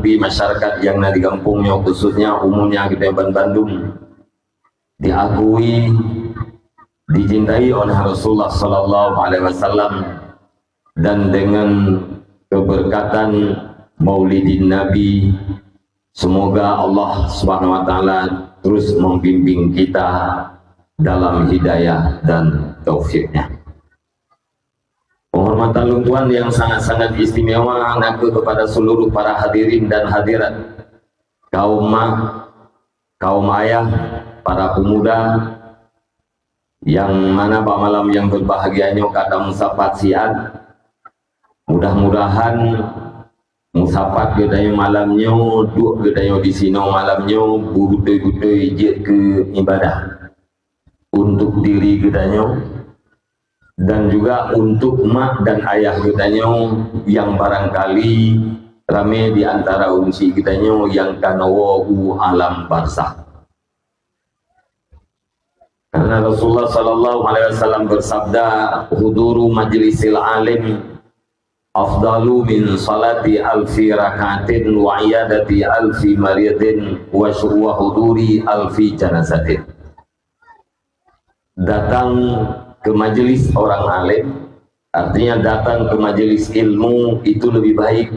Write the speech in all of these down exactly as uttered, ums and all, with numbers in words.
di masyarakat nyang na di gampông nyoe, khususnya umumnya kita ban bandum, diakui, dicintai oleh Rasulullah sallallahu alaihi wasallam, dan dengan keberkatan Maulidin Nabi, semoga Allah Subhanahu wa Taala terus membimbing kita dalam hidayah dan taufiknya. Penghormatan lôn tuan yang sangat-sangat istimewa nakeuh kepada seluruh para hadirin dan hadirat, kaum mak, kaum ayah, para pemuda, yang mana bak malam yang berbahagia nyoe ka tamusapat siat. Mudah-mudahan musapat geutanyoe malam nyoe, duek geutanyoe di sinoe malam nyoe, beutôi-beutôi jeuet keu ibadah untuk diri geutanyoe, dan juga untuk mak dan ayah geutanyoe yang barangkali ramé di antara ureueng syiek geutanyoe nyang ka neuwoe u alam barzakh. Karena Rasulullah sallallahu alaihi wasallam bersabda, "Huduru majlisil alim afdalu min salati alfi rakaatin wa iyadati alfi maridin wa syu-, wa huduri alfi janazatin." Datang ke majelis orang alim, artinya datang ke majelis ilmu, itu lebih baik,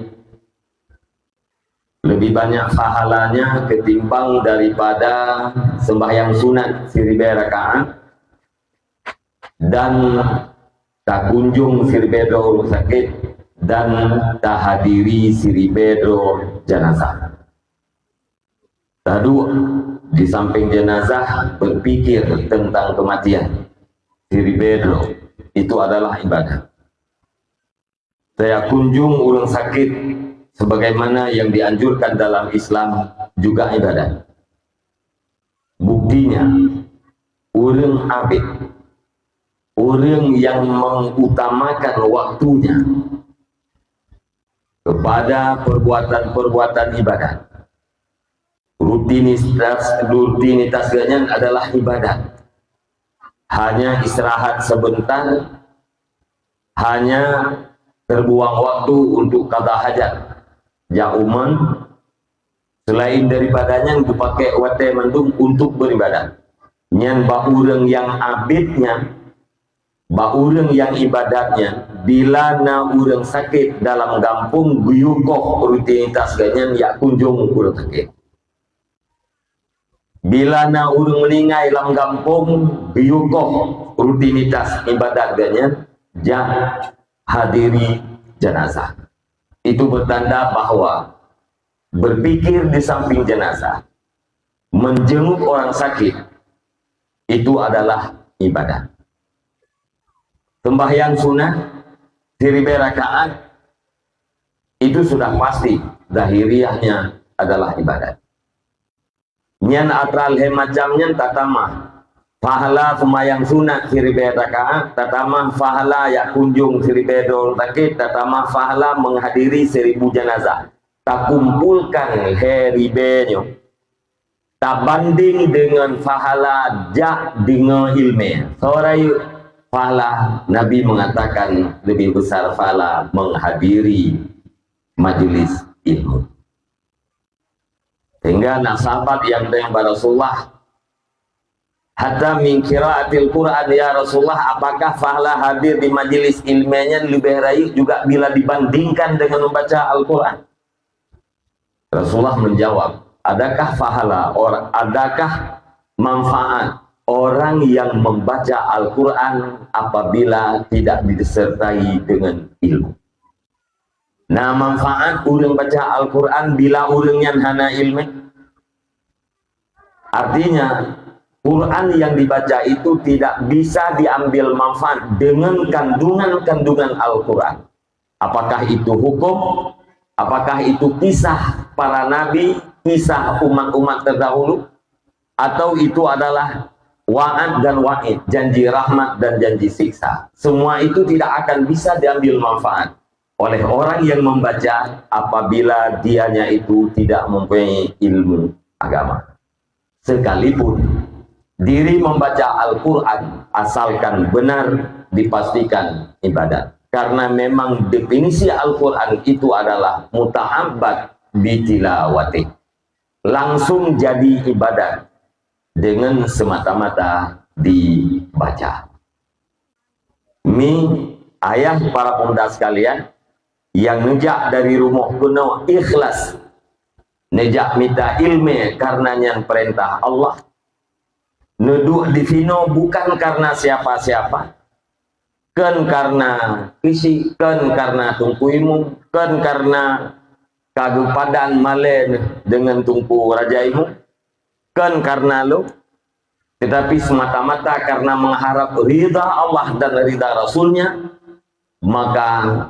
lebih banyak pahalanya ketimbang daripada sembahyang sunat siribèe rakaat dan takunjung siribèe droe ureueng sakét dan tahadiri siribèe droe janazah. Taduek di samping jenazah, berpikir tentang kematian. Siribèe droe, itu adalah ibadah. Takunjung ureueng sakét sebagaimana yang dianjurkan dalam Islam juga ibadah. Buktinya, ureueng abid, ureueng yang mengutamakan waktunya kepada perbuatan-perbuatan ibadah. Rutinitas, rutinitas geuh nyan adalah ibadat. Hanya istirahat sebentar, hanya terbuang waktu untuk qada hajat. Jak umeuen, selain daripada nyan, geupakék watèe mandum untuk beribadat. Nyan bak ureueng nyang abid nyan, bak ureueng nyang ibadat nyan, bila na ureueng sakét dalam gampông, geuyue koh rutinitas geuh nyan jak kunjung ureueng sakét. Bila na ureueng meuninggai lam gampông, geuyue koh rutinitas ibadat geuh nyan, jak hadiri jenazah. Itu bertanda bahwa berpikir di samping jenazah, menjenguk orang sakit, itu adalah ibadah. Sembahyang sunat siribèe rakaat, itu sudah pasti zahiriahnya adalah ibadat. Nyan atra lhèe macam nyan tatamah pahala seumayang sunat siribèe rakaat, tatamah pahala jak kunjung siribèe droe sakét, tatamah pahala menghadiri seribu jenazah. Takumpulkan lhèe ribèe nyoe, tabanding deungon pahala jak deungoe ileumèe. Soe rayeuk pahala? Nabi mengatakan lebih besar pahala menghadiri majelis ilmu. Sehingga na sahabat nyang tanyong bak Rasulullah, "Hatta min qiraatil Qur'an, ya Rasulullah, apakah pahala hadir di majelis ileumèe nyan leubeh rayeuk juga bila dibandingkan dengan membaca Al-Qur'an?" Rasulullah menjawab, "Adakah pahala, or-, adakah manfaat orang yang membaca Al-Qur'an apabila tidak disertai dengan ilmu?" Na manfaat ureueng baca Al-Qur'an bila ureueng nyan hana ileumèe? Artinya, Quran yang dibaca itu tidak bisa diambil manfaat dengan kandungan-kandungan Al-Quran. Apakah itu hukum? Apakah itu kisah para nabi, kisah umat-umat terdahulu? Atau itu adalah wa'ad dan wa'id, janji rahmat dan janji siksa? Semua itu tidak akan bisa diambil manfaat oleh orang yang membaca apabila dianya itu tidak mempunyai ilmu agama. Sekalipun diri membaca Al-Quran, asalkan benar, dipastikan ibadat. Karena memang definisi Al-Quran itu adalah muta'abbad, bitilawatih. Langsung jadi ibadat dengan semata-mata dibaca. Mi, ayah, para pemuda sekalian, nyang neujak dari rumoh keunoe ikhlas, neujak mita ileumèe karena nyan peurintah Allah, neuduek disinoe bukan karena siapa-siapa, kon karena isi, kon karena Teungku Imum, kon karena ka geupadan malèe deungon Teungku Raja Imum, kon karena lôn, tetapi semata-mata karena mengharap ridha Allah dan ridha Rasul-Nya, maka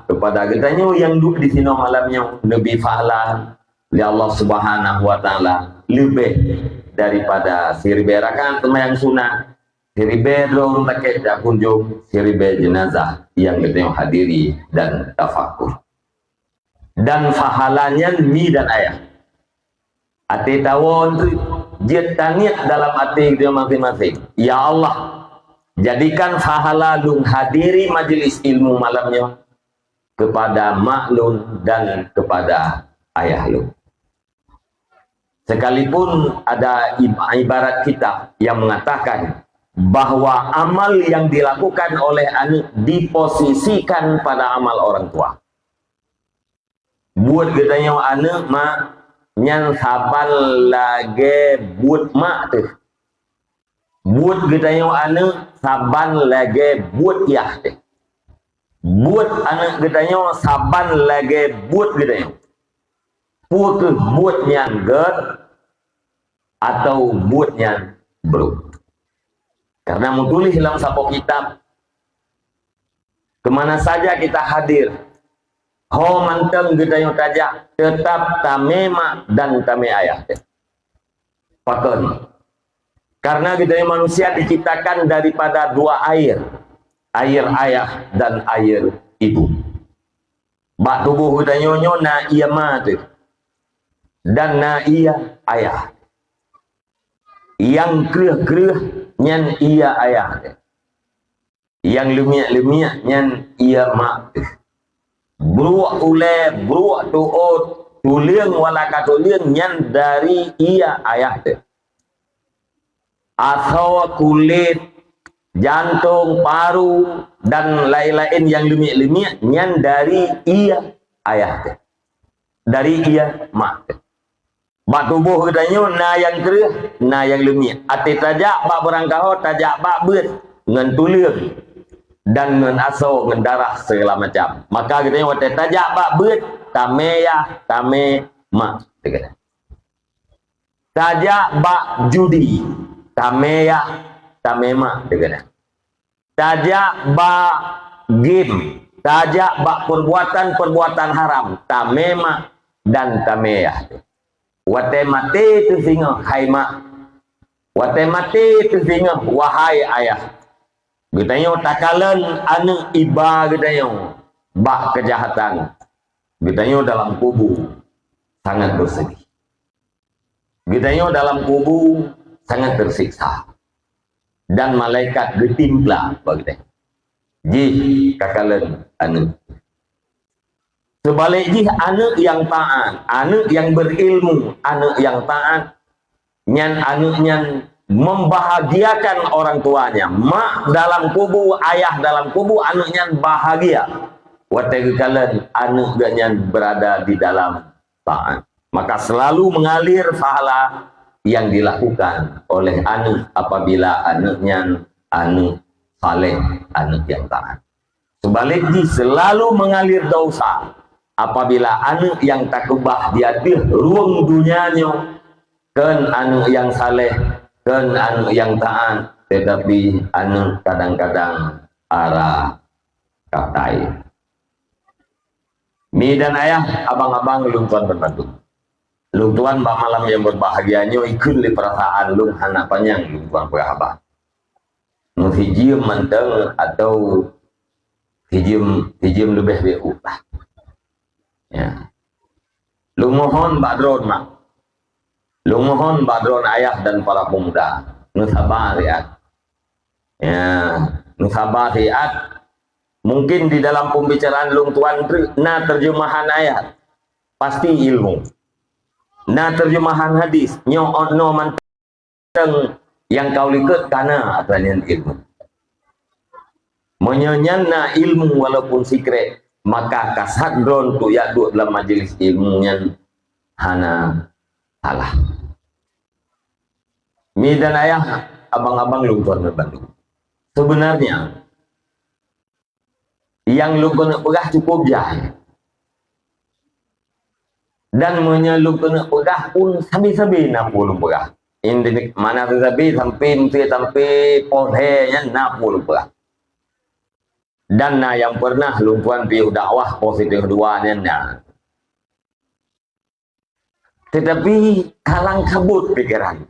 kepada geutanyoe nyang duek disinoe malam nyoe, neubri pahala lé Allah Subhanahu wa Taala leubeh daripada siribèe rakaat seumayang sunat, siribèe droe ureueng sakét jak kunjong, siribèe jeunazah nyang geutanyoe hadiri dan tafakur. Dan pahala nyan mi dan ayah. Até tawon tu jeuet taniet dalam até geutanyoe maséng-maséng. Ya Allah, jadikan pahala lôn hadiri majlis ilmu malam nyoe kepada mak lôn dan kepada ayah lôn. Sekalipun ada ib-, ibarat kitab yang mengatakan bahwa amal yang dilakukan oleh aneuk diposisikan pada amal orang tua. Buet geutanyoe aneuk mak nyan saban lagèe buet mak teuh. Buet geutanyoe aneuk saban lagèe buet yah teuh. Buet aneuk geutanyoe saban lagèe buet geutanyoe. Peu kheueh buet nyan gèt atau buet nyan brôk? Karena meutuléh lam saboh kitab, "Kemana saja kita hadir, ho mantong geutanyoe tajak, teutap tamé mak dan tamé ayah." Pakon? Karena geutanyoe manusia diciptakan daripada dua air, air ayah dan air ibu. Bak tuboh geutanyoe nyoe na ié ma teuh, dan na ié ayah. Nyang kreueh-kreueh nyan ié ayah teuh. Nyang leumiek-leumiek nyan ié mak teuh. Bruek ulèe, bruek tuôt, tuleueng wala ka tuleueng nyan dari ié ayah teuh. Asoe, kulét, jantong, paru, dan laén-laén nyang leumiek-leumiek nyan dari ié ayah teuh. Dari ié mak teuh. Bak tuboh geutanyoe na nyang kreueh, na nyang leumiek. Até tajak bak beurangkaho, tajak bak beuet ngon tuleueng dan ngon asoe, ngon darah segala macam. Maka geutanyoe watèe tajak bak beuet, tamé yah, tamé mak teuh geutanyoe. Tajak bak judi, tamé yah, tamé mak teuh geutanyoe. Tajak bak game, tajak bak perbuatan-perbuatan haram, tamé mak dan tamé yah. Watèe maté teuh singoh, hai mak. Watèe maté teuh singoh, wahai ayah. Geutanyoe takalon aneuk iba geutanyoe bak keujahatan. Geutanyoe dalam kubu sangat bersedih. Geutanyoe dalam kubu sangat tersiksa. Dan malaikat geutimpla bak geutanyoe. Jih takalon aneuk. Seubalek jih aneuk nyang taát, aneuk nyang beurilmu, aneuk nyang taát, nyan aneuk nyan membahagiakan orang tuanya. Mak dalam kubu, ayah dalam kubu, aneuk nyan bahagia watèe geukalon aneuk geuh nyan berada di dalam taat. Maka selalu mengalir pahala yang dilakukan oleh aneuk apabila aneuk nyan aneuk saleh, aneuk nyang taat. Seubalek jih, selalu mengalir dosa apabila aneuk nyang takeubah di ateueh rueng dunia nyoe kon aneuk nyang saleh, kon aneuk nyang taat, tetapi aneuk kadang-kadang ara katai. Mi dan ayah, abang-abang, lôn tuan bantu. Lôn tuan bak malam nyang berbahagia nyoe ikheun lé peurasaan lôn hana panyang lôn tuan peugah haba. Meusijeuem mantong atau sijeuem, sijeuem leubeh baik lah. Ya. Lôn mohon bak droen mak. Lôn mohon bak droen ayah dan para pemuda. Neusaba siat. Ya, neusaba siat. Mungkin di dalam pembicaraan lôn tuan treuk na terjemahan ayat. Pasti ilmu. Na terjemahan hadis, nyoe ono mantong nyang ka u likot ka na atra nyan ilmu. Meunyoe nyan na ilmu walaupun sikrek, maka kasat droe untuk jak duek dalam majlis ilmu nyan hana salah. Mi dan ayah, abang-abang lôn tuan bandum. Sebenarnya, nyang lôn keuneuk peugah cukup jai. Dan meunyoe lôn keuneuk peugah pun sabe-sabe na peue lôn peugah. Inti-, mana sabe-sabe sampai, sampai poh lhèe nyan na peue lôn peugah. Dan na nyang pernah lôn tuan piôh dakwah poh siplôh dua nyan na. Tetapi kalang kabut pikeran.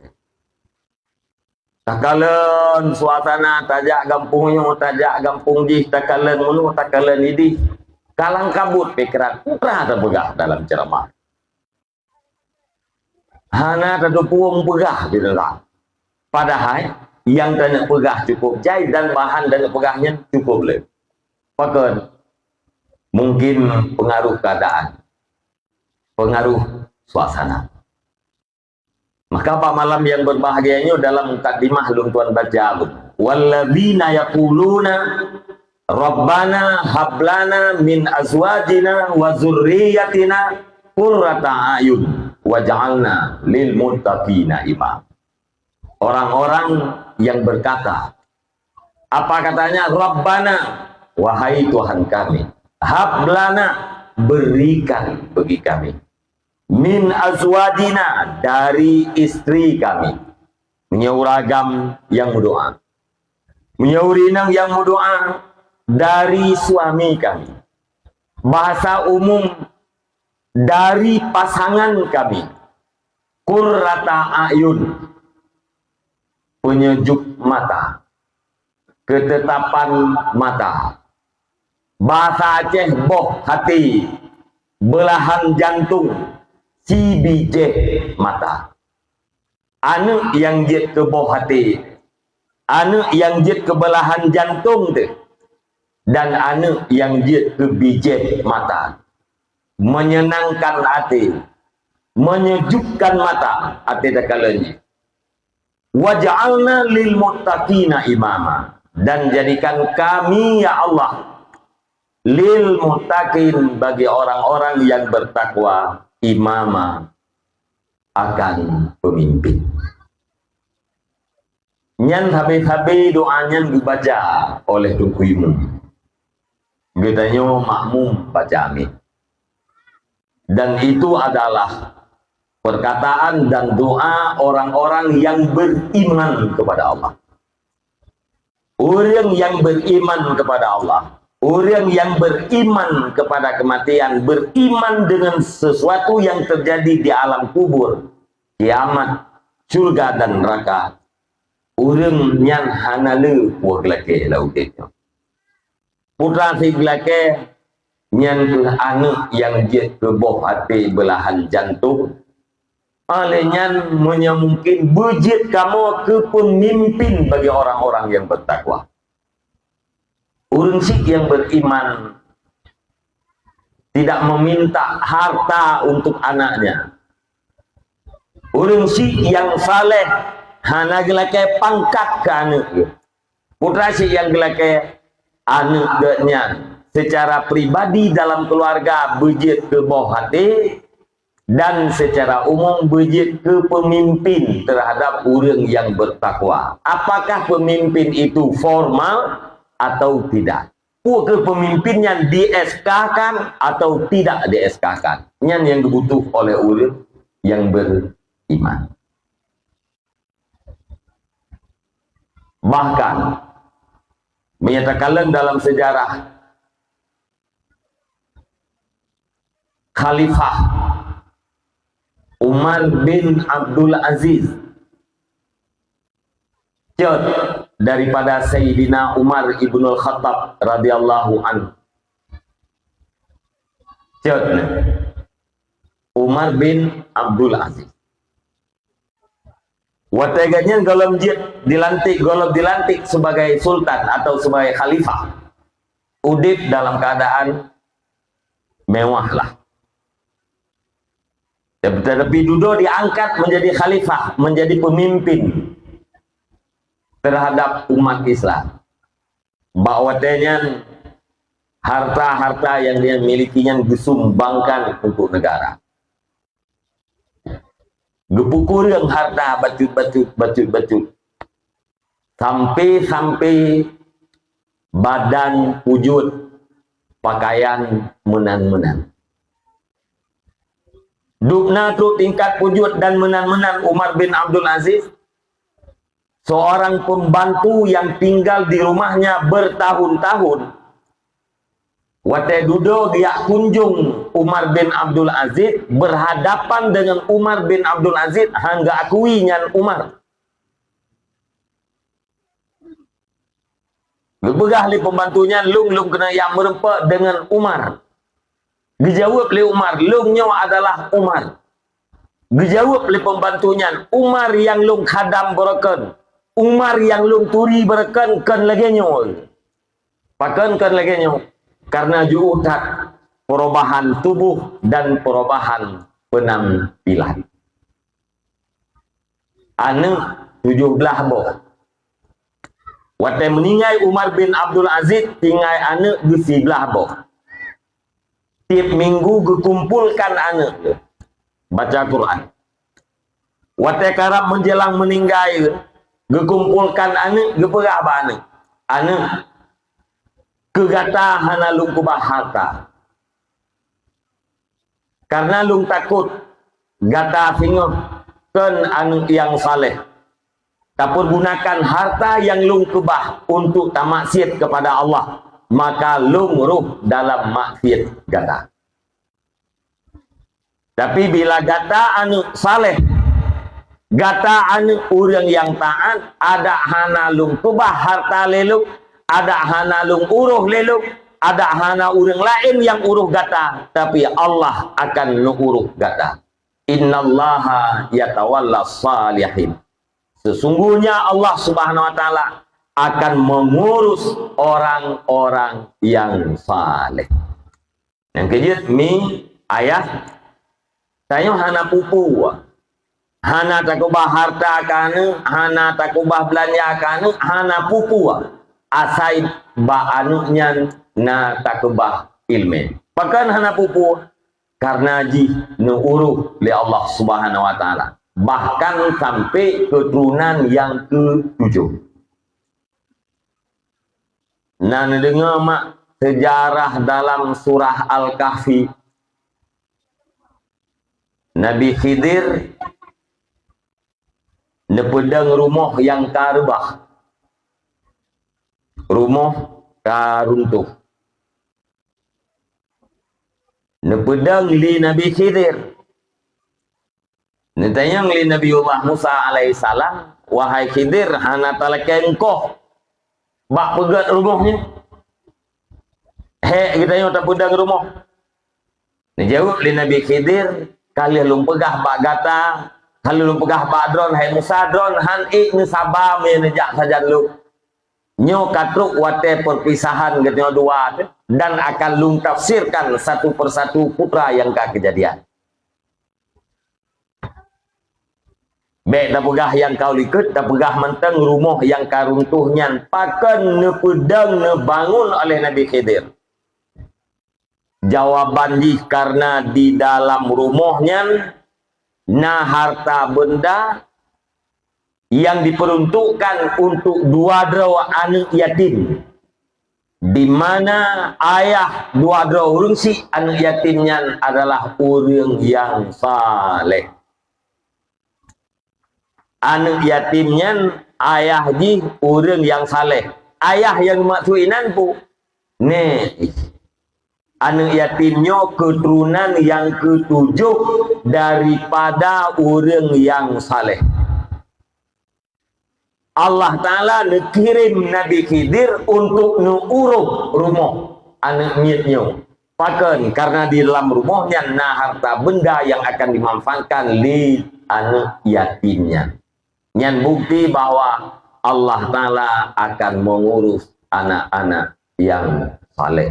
Takalon suasana, tajak gampông nyoe, tajak gampông jih, takalon meunoe, takalon idih. Kalang kabut pikeran, peue tapeugah dalam ceramah. Hana tateupeue peugah di dalam. Padahai nyang taneuk peugah cukup jai dan bahan taneuk peugah nyan cukup le. Pakon? Mungkin pengaruh keadaan, pengaruh suasana. Maka bak malam yang berbahagia nyoe dalam mukadimah lôn tuan baca, "Walladzina yaquluna rabbana hablana min azwajina wa dzurriyyatina qurrata a'yun waj'alna lil muttaqina imama." Orang-orang yang berkata, apa katanya? "Rabbana, wahai Tuhan kami, hablana, berikan bagi kami, min azwajina, dari istri kami." Meunyoe ureueng agam nyang meudoa. Meunyoe ureueng inong nyang meudoa, dari suami kami. Bahasa umum, dari pasangan kami. Qurrata a'yun, penyejuk mata, ketetapan mata. Bahasa Aceh, boh hati, belahan jantung, si bijéh mata. Aneuk nyang jeuet keu boh até, aneuk nyang jeuet keu beulahan jantông teuh, dan aneuk nyang jeuet keu bijéh mata. Menyenangkan até, menyejukkan mata até takalon jih. "Waj'alna lil muttaqina imama," dan jadikan kami, ya Allah, lil muttaqin, bagi orang-orang yang bertakwa, imama, akan pemimpin. Nyan sabe-sabe doa nyan geubaca oleh Teungku Imum. Geutanyoe makmum baca amin. Dan itu adalah perkataan dan doa orang-orang yang beriman kepada Allah. Ureuëng nyang beriman kepada Allah, ureuëng nyang beriman kepada kematian, beriman dengan sesuatu yang terjadi di alam kubur, kiamat, syurga dan neraka, ureuëng nyan hana le peue geulakée lam udeb nyoe. Putra si geulakée nyan kheueh aneuk nyang jeuet keu boh até beulahan jantông. Oleh nyan, meunyoe mungkin, beujeuet kamoe keu peumimpin bagi orang-orang nyang beutakwa. Ureuëng syiek nyang beriman tidak meminta harta untuk anaknya. Ureuëng syiek nyang saleh hana geulakée pangkat keu aneuk geuh. Putra syiek nyang geulakée, aneuk geuh nyan secara pribadi dalam keluarga beujeuet keu boh até, dan secara umum beujeuet keu pemimpin terhadap ureuëng nyang bertakwa. Apakah pemimpin itu formal atau tidak? Peue keuh pemimpin nyan di-SK-kan atau tidak di-SK-kan? Nyan nyang geubutuh oleh ureuëng nyang beriman. Bahkan, meunyoe takalon dalam sejarah Khalifah Umar bin Abdul Aziz, cot daripada Sayyidina Umar Ibnul Khattab radhiyallahu anhu. Cot nyan, Umar bin Abdul Aziz. Watée gobnyan gohlom jeuet dilantik, gohlom dilantik sebagai sultan atau sebagai khalifah, udeb dalam keadaan mewah lah. Tetapi dudoe diangkat menjadi khalifah, menjadi pemimpin terhadap umat Islam. Bak watée nyan, harta-harta yang dia miliki nyan geusumbangkan untuk negara. Geupeukureueng harta bacut-bacut, bacut-bacut. Sampai-sampai badan pujut, pakaian meunan-meunan. Dubna trok tingkat pujut dan meunan-meunan Umar bin Abdul Aziz, seorang pembantu yang tinggal di rumahnya bertahun-tahun. Watée dudoe geujak kunjong Umar bin Abdul Aziz, berhadapan dengan Umar bin Abdul Aziz, han geuakui nyan Umar. Geupeugah lé pembantu nyan, "Lôn, lôn keuneuk jak meureumpok deungon Umar." Geujaweueb lé Umar, "Lôn nyoe adalah Umar." Geujaweueb lé pembantu nyan, "Umar nyang lôn khadam baroekon, Umar nyang lôn turi baroekon kon lagée nyoe." Pakon kon lagée nyoe? Karena jiôh that perubahan tubuh dan perubahan penampilan. Aneuëk tujoh blaih boh. Watée meuninggai Umar bin Abdul Aziz, tinggai aneuëk geuh siblaih boh. Tieb minggu geukumpolkan aneuëk geuh baca Quran. Watée karab menjelang meuninggai, geukumpolkan aneuëk, geupeugah bak aneuëk, "Aneuëk, keu gata hana lôn keubah harta. Karena lôn takot gata singoh kon aneuëk nyang saleh, tapeurgunakan harta nyang lôn keubah untuk tamaksiet kepada Allah, maka lôn roh dalam maksiet gata. Tapi bila gata aneuëk saleh, gata aneuëk ureuëng nyang taát, adak hana lôn keubah harta lé lôn, adak hana lôn uroh lé lôn, adak hana ureuëng laén nyang uroh gata, tapi Allah akan neuuroh gata. Innallaha yatawalla shalihin." Sesungguhnya Allah Subhanahu wa Taala akan mengurus orang-orang yang saleh. Nyang keujeuet, mi, ayah, tanyoe hana peue-peue. Hana takeubah harta keu aneuëk, hana takeubah beulanja keu aneuëk, hana peue-peue. Asai bak aneuëk nyan na takeubah iéleumé. Pakon hana peue-peue? Karena jih neuuroh lé Allah Subhanahu wa Taala, bahkan sampai keturunan nyang keutujoh. Na neudeungoe mak seujarah dalam surah Al-Kahfi? Nabi Khidir neupeudong rumoh nyang ka reubah, rumoh ka runtoh. Neupeudong lé Nabi Khidir. Neutanyong lé Nabiullah Musa alaihissalam, "Wahai Khidir, hana talakée engkoh bak peugét rumoh nyoe? Hék geutanyoe tapeudong rumoh." Neujaweueb lé Nabi Khidir, "Ka lheueh lôn peugah bak gata, ka lheueh lôn peugah bak droen, hai Musa, droen han ék neusaba meunyoe neujak sajan lôn. Nyoe ka trok watée perpisahan geutanyoe dua, dan akan lôn tafsirkan satu persatu peue nyang ka keujadian." Bék tapeugah nyang ka likot, tapeugah mantong rumoh nyang ka runtoh nyan pakon neupeudong, neubangun oleh Nabi Khidir. Jawaban jih, karena di dalam rumoh nyan na harta benda yang diperuntukkan untuk dua droe aneuëk yatim, di mana ayah dua droe ureuëng syiek aneuëk yatim nyan adalah ureuëng nyang saleh. Aneuëk yatim nyan, ayah jih ureuëng nyang saleh. Ayah nyang dimaksud inan peue? Nèk. Aneuëk yatim nyoe keuturonan nyang keutujoh daripada ureuëng nyang saleh. Allah Taala neukirém Nabi Khidir untuk neuuroh rumoh aneuëk miet nyoe. Pakon? Karena di dalam rumoh nyan na harta benda nyang akan dimanfaatkan lé aneuëk yatim nyan. Nyan bukti bahwa Allah Taala akan mengurus anak-anak yang saleh.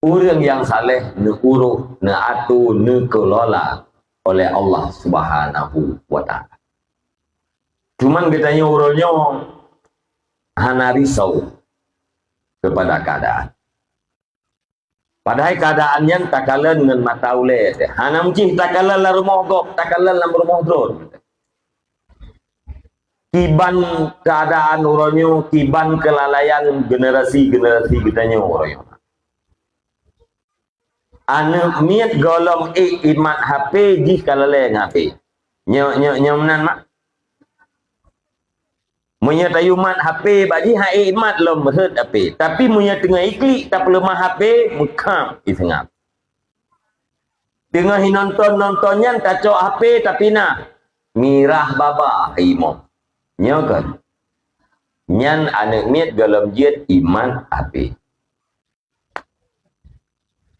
Ureuëng nyang saleh neuuroh, neuatur, neukelola oleh Allah Subhanahu wa Ta'ala. Cuman geutanyoe uroe nyoe hana risau kepada keadaan. Padahai keadaan nyan takalon ngon mata ulée teuh. Hana meucih takalon lam rumoh gob, takalon lam rumoh droe. Kiban keadaan uroe nyoe, kiban keulalaian generasi-generasi geutanyoe uroe nyoe. Aneuk miet gohlom ék imat H P jih ka lalée ngon H P. Nyoe, nyoe, nyoe meunan mak. Meunyoe tayue mat H P bak jih, han ék mat lom rhot H P. Tapi meunyoe teungoh iklik tapeuleumah H P, meukham iseungab. Teungoh inonton-nonton nyan tacok H P tapi na mirah baba imoe. Nyoe kon. Nyan aneuk miet gohlom jeuet imat H P.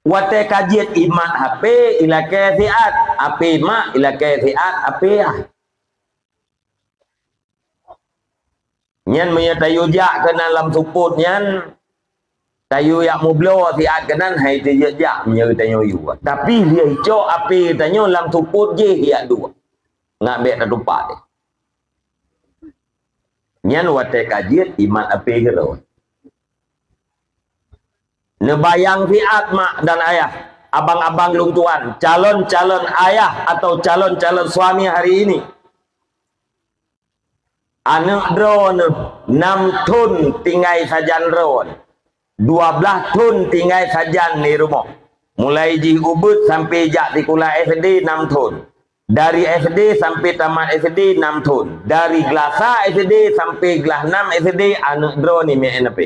Watée ka jeuet imat H P, ilakée siat. H P mak, ilakée siat, H P ah. Nyan meunyoe tayue jak keunan lam seupôt nyan, tayue jak mubloe siat keunan, hai teujak-jak meunyoe tanyoe yue. Tapi lheueh icok H P tanyoe lam seupôt jih jak duek. Ngat bék tatupat deh. Nyan watée ka jeuet imat H P keudroe. Neubayang siat mak dan ayah, abang-abang lôn tuan, calon-calon ayah atau calon-calon suami hari ini. Aneuk droeneuh nam thon tinggai sajan droeneuh, dua blaih thon tinggai sajan di rumoh. Mulai jih ubit sampai jak sikula S D nam thon. Dari S D sampai tamat S D nam thon. Dari glasa S D sampai glah nam S D aneuk droeneuh meu'en H P.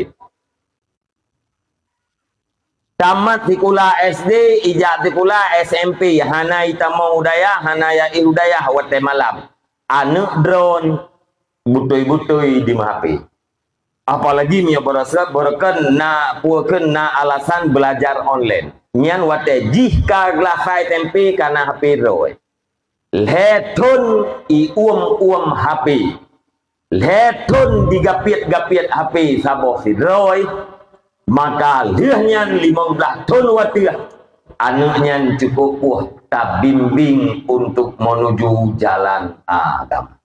Tamat sikula S D, ijak sikula S M P, hana itamong u dayah, hana iék u dayah watée malam. Aneuk droeneuh beutôi-beutôi dimeuhapé. Apalagi meunyoe baroesa-, baroekon na, peue kheun na alasan beulajar online. Nyan watée jih ka glasa S M P ka na H P droe. Lhée thon iuem-uem H P. Lhée thon digapiet-gapiet H P saboh sidroe, maka lheueh nyan limong blaih thon watée, aneuk nyan cukup puih tabimbing untuk menuju jalan agama.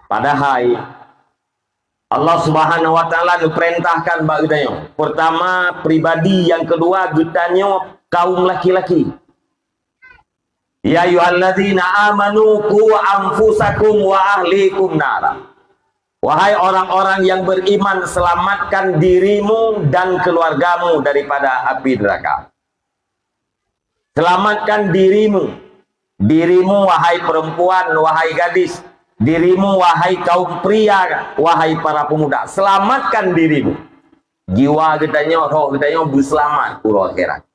Padahai Allah Subhanahu wa Ta'ala neupeurintahkan bak geutanyoe. Pertama, pribadi, yang kedua, geutanyoe kaum laki-laki. Ya ayyuhalladzina amanu qu anfusakum wa ahlikum nara. Wahai orang-orang yang beriman, selamatkan dirimu dan keluargamu daripada api neraka. Selamatkan dirimu. Dirimu, wahai perempuan, wahai gadis. Dirimu, wahai kaum pria, wahai para pemuda. Selamatkan dirimu. Jiwa geutanyoe, roh geutanyoe beuseulamat uroe akhirat.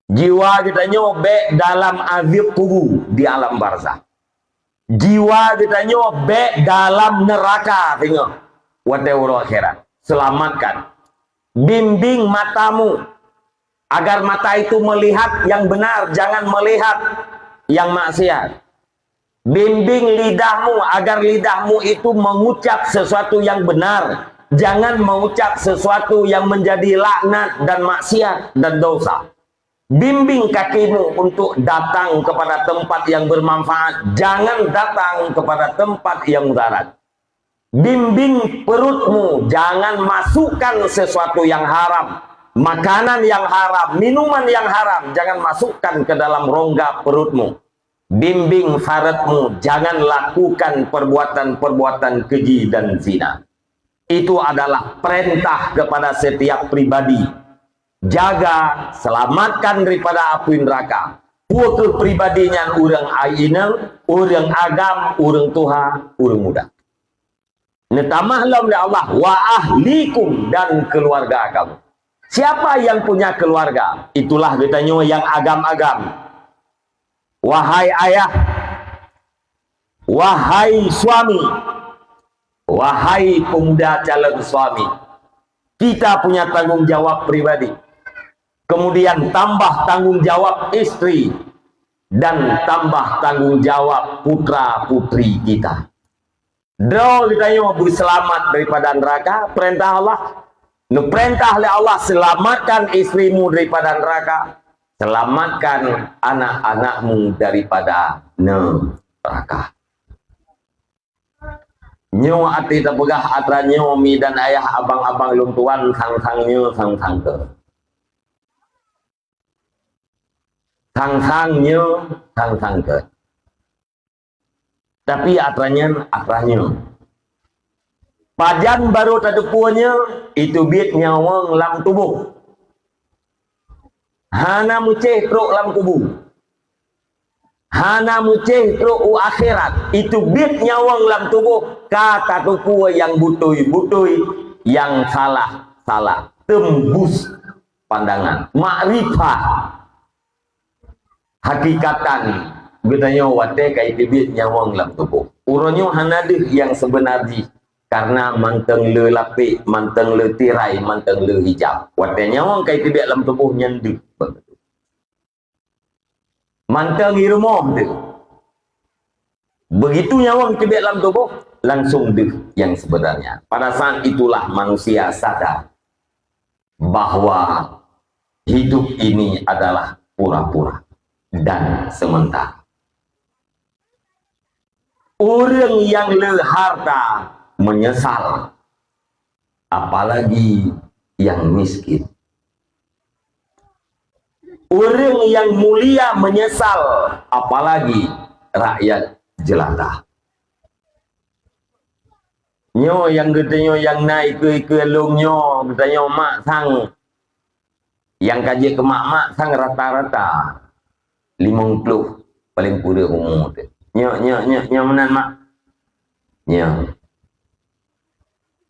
Jiwa geutanyoe bék dalam azab kubu di alam barzakh. Jiwa geutanyoe bék dalam neuraka singoh watée uroe akhirat. Selamatkan. Bimbing matamu agar mata itu melihat yang benar, jangan melihat yang maksiat. Bimbing lidahmu agar lidahmu itu mengucap sesuatu yang benar, jangan mengucap sesuatu yang menjadi laknat dan maksiat dan dosa. Bimbing kakimu untuk datang kepada tempat yang bermanfaat, jangan datang kepada tempat yang mudarat. Bimbing perutmu, jangan masukkan sesuatu yang haram, makanan yang haram, minuman yang haram, jangan masukkan ke dalam rongga perutmu. Bimbing faratmu, jangan lakukan perbuatan-perbuatan keji dan zina. Itu adalah perintah kepada setiap pribadi. Jaga, selamatkan daripada api neraka. Peue keuh pribadi nyan, ureuëng inong, ureuëng agam, ureuëng tuha, ureuëng muda. Neutamah lom lé Allah, "Wa ahlikum," dan keluarga kamu. Siapa yang punya keluarga? Itulah geutanyoe nyang agam-agam. Wahai ayah, wahai suami, wahai pemuda calon suami, kita punya tanggung jawab pribadi. Kemudian tambah tanggung jawab istri dan tambah tanggung jawab putra-putri kita. Droe geutanyoe beuseulamat daripada neuraka, peurintah Allah. Neupeurintah lé Allah, "Selamatkan istrimu daripada neuraka." Selamatkan anak-anakmu daripada neraka. Nyoe até tapeugah atra nyoe mi dan ayah, abang-abang lôn tuan, sang-sang nyoe sang-sang keu. Sang-sang nyoe sang-sang keu. Tapi atra nyan atra nyoe. Pajan barô tateupeue nyoe, iteubiet nyawöng lam tuboh. Hana meucéh trok lam kubu. Hana meucéh trok u akhirat. Iteubiet nyawöng lam tuboh, ka tateupeue nyang beutôi-beutôi, nyang salah-salah. Teumbus pandangan. Makrifat. Hakikatan, geutanyoe watée ka iteubiet nyawöng lam tuboh. Uroe nyoe hana deuh nyang seubeuna jih, karena mantong le lapek, mantong le tirai, mantong le hijab. Watée nyawöng ka iteubiet lam tuboh nyan deuh. Mantong i rumoh deuh. Begitu nyawöng teubiet lam tuboh, langsung deuh nyang sebenarnya. Pada saat itulah manusia sadar bahwa hidup ini adalah pura-pura dan sementara. Ureuëng nyang le harta menyesal, apalagi nyang miskin. Ureuëng nyang mulia menyesal, apalagi rakyat jelata. Nyoe nyang geutanyoe nyang na ikeue-ikeue lôn nyoe, geutanyoe mak sang nyang ka jeuet keu mak-mak sang rata-rata limong ploh paléng kureueng umu teuh. Nyoe, nyoe, nyoe, nyoe meunan mak. Nyoe.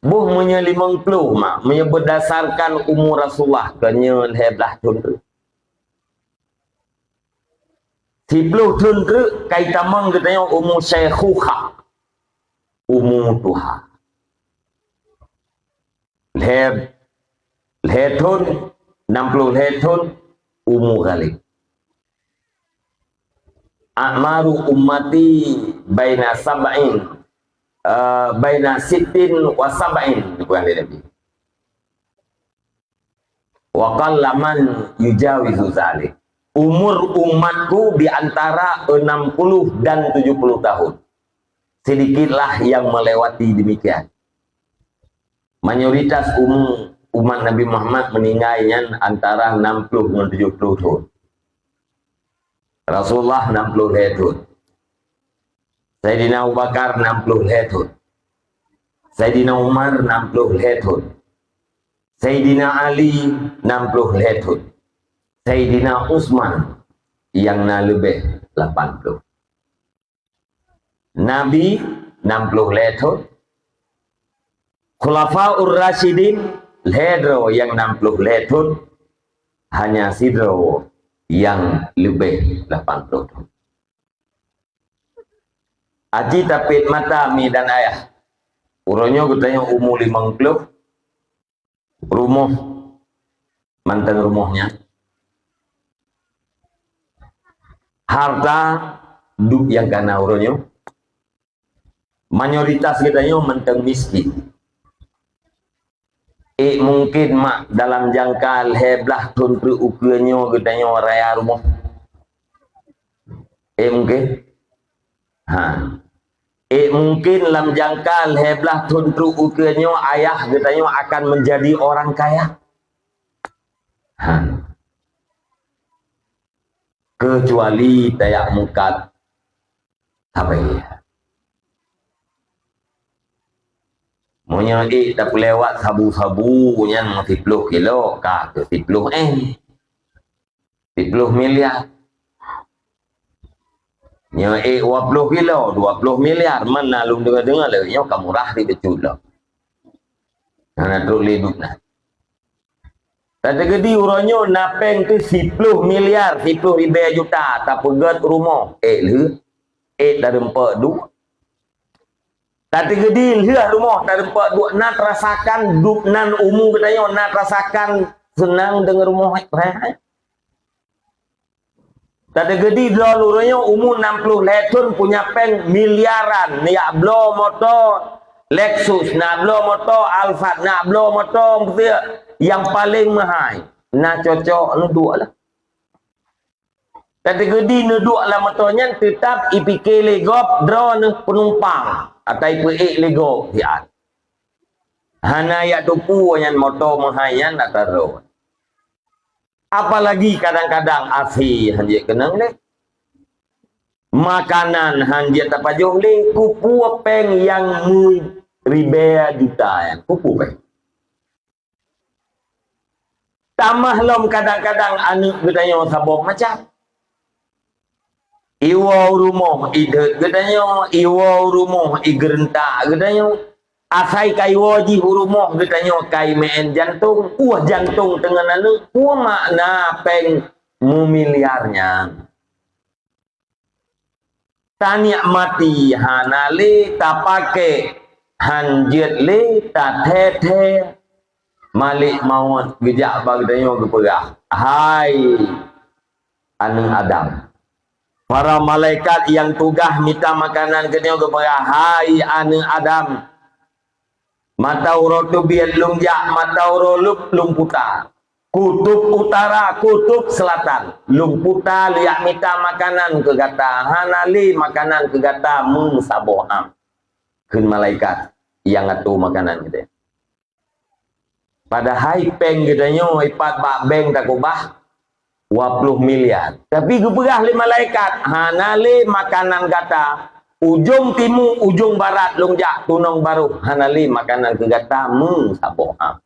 Boh meunyoe limong ploh mak, meunyoe beudasarkan umu Rasulullah keu nyoe lhée blaih thon treuk. Siploh thon treuk ka itamong geutanyoe umu syaikhukhah, umu tuha. Lhée, lhée thon, nam ploh lhée thon, umu ghalib. A'maru ummati baina sab'in, eh, baina sittin wa sab'in, bukan lé Nabi. Wa qalla man yujawizu zalik. Umur umatku di antara enam puluh dan tujuh puluh tahun. Sedikitlah yang melewati demikian. Mayoritas umu umat Nabi Muhammad meninggai nyan antara enam puluh ngon tujuh puluh thon. Rasulullah enam puluh lhée thon. Saidina Abu Bakar enam puluh lhée thon. Saidina Umar enam puluh lhée thon. Saidina Ali enam puluh lhée thon. Saidina Utsman nyang na leubeh lapan puluh. Nabi enam puluh lhée thon. Khulafaur Rasyidin lhée droe nyang enam puluh lhée thon, hanya sidroe nyang leubeh lapan puluh thon. Aci tapét mata mi dan ayah. Uroe nyoe geutanyoe umu limong ploh, rumoh mantong rumoh nyan. Harta duek nyang ka na uroe nyoe. Mayoritas geutanyoe mantong miskin. Eh, mungkin mak dalam jangka lhée blaih thon treuk ukeue nyoe geutanyoe raya rumoh. Eh, mungkin? Ha. Eh, mungkin lam jangka lhée blaih thon treuk ukeue nyoe ayah geutanyoe akan menjadi orang kaya? Ha. Kecuali tajak meukat sabe. Meunyoe ék tapeulewat sabu-sabu nyan siploh kilo, ka keu siploh M. Siploh miliar. Nyoe ék dua ploh kilo, dua ploh miliar, man na lôn deungoe-deungoe lagée nyoe ka murah di bacut lom. Hana trok lé duek na. Tateugedi uroe nyoe na péng teuh siploh miliar, siploh ribée juta, tapeugét rumoh, ék lheueh, ék tareumpok duek. Tateugedi lheueh rumoh tareumpok duek, na teurasakan duek nan umu geutanyoe, na teurasakan seunang deungon rumoh hai. Tateugedi droe uroe nyoe umu nam ploh lhée thon punya péng miliaran, neujak bloe moto Lexus, na bloe moto Alphard, na bloe moto nyang paléng meuhai, na cocok neuduek lah. Tateukeudi neuduek lam moto nyan, teutab ipike lé gob droeneuh peunumpang, atawa ipeuék lé gob siat. Hana jak teupeu nyan moto meuhai nyan atra droe. Apalagi kadang-kadang asèe hana jeuet keunong lé. Makanan hana jeuet tapajoh lé, keupeue péng nyang meuribèe juta nyan, keupeue péng. Tamah lom kadang-kadang aneuk geutanyoe saboh macam. Iwoe u rumoh ideuet geutanyoe, iwoe u rumoh igeureuntak geutanyoe. Asai ka iwoe jih u rumoh geutanyoe ka imeu'en jantong, uh jantong teungeut aneuk, peue makna péng meumiliar nyan. Tanikmati hana lé, tapakék han jeuet lé, tathèe-thèe. Malek mawöt geujak bak geutanyoe geupeugah, "Hai aneuk Adam." Para malaikat nyang tugaih mita makanan geutanyoe geupeugah, "Hai aneuk Adam, mata uroe teubiet lôn jak, mata uroe leueb lôn puta. Kutôb utara, kutôb seulatan, lôn puta lôn jak mita makanan keu gata, hana lé makanan keu gata meusaboh am." Kheun malaikat nyang atô makanan geutanyoe. Padahai péng geutanyoe ipat bak bank takeubah dua ploh miliar. Tapi geupeugah lé malaikat, "Hana lé makanan gata, ujong timu, ujong barat lôn jak tunong barôh, hana lé makanan keu gata meusaboh am."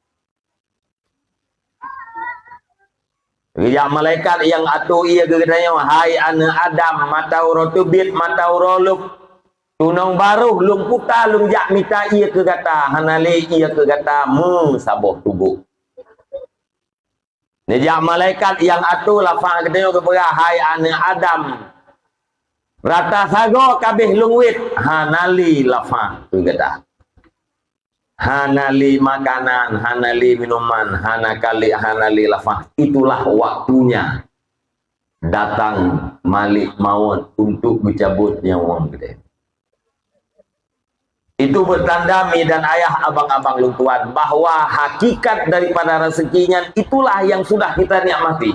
Geujak malaikat nyang atô ié keu geutanyoe, "Hai aneuk Adam, mata uroe teubiet, mata uroe leueb, tunong barôh lôn puta lôn jak mita ié keu gata, hana lé ié keu gata meusaboh tuboh." Neujak malaikat nyang atô lafah geutanyoe geupeugah, "Hai aneuk Adam, rata sagoe ka abéh lôn wét, hana lé lafah keu gata." Hana lé makanan, hana lé minuman, hana kalé, hana lé lafah. Itulah waktunya datang malek mawöt untuk geucabot nyawöng geutanyoe. Itu beutanda mi dan ayah, abang-abang lôn tuan, bahwa hakikat daripada rezeki nyan itulah yang sudah kita nikmati.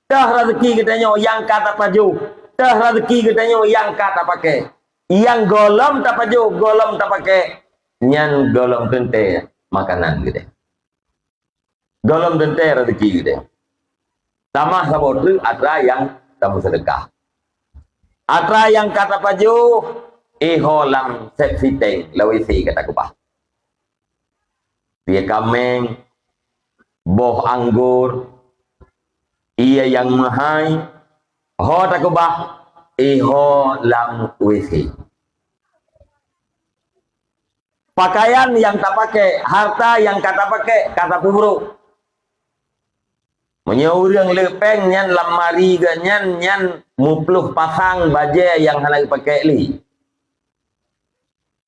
Teuh rezeki geutanyoe nyang ka tapajoh, teuh rezeki geutanyoe nyang ka tapakék. Nyang gohlom tapajoh, gohlom tapakék, nyan gohlom teuntèe makanan geutanyoe. Gohlom teuntèe rezeki geutanyoe. Tamah saboh treuk atra nyang tameuseudeukah. Atra nyang ka tapajoh, iho lam septic tank, lam W C ka takeubah. Pie kaméng, boh anggor, ié nyang meuhai, ho takeubah, iho lam W C. Pakaian nyang tapakék, harta nyang ka tapakék, ka tapeubrôk. Meunyoe ureuëng le péng nyan lam mari geuh nyan, nyan muploh pasang bajée nyang hana geupakék lé.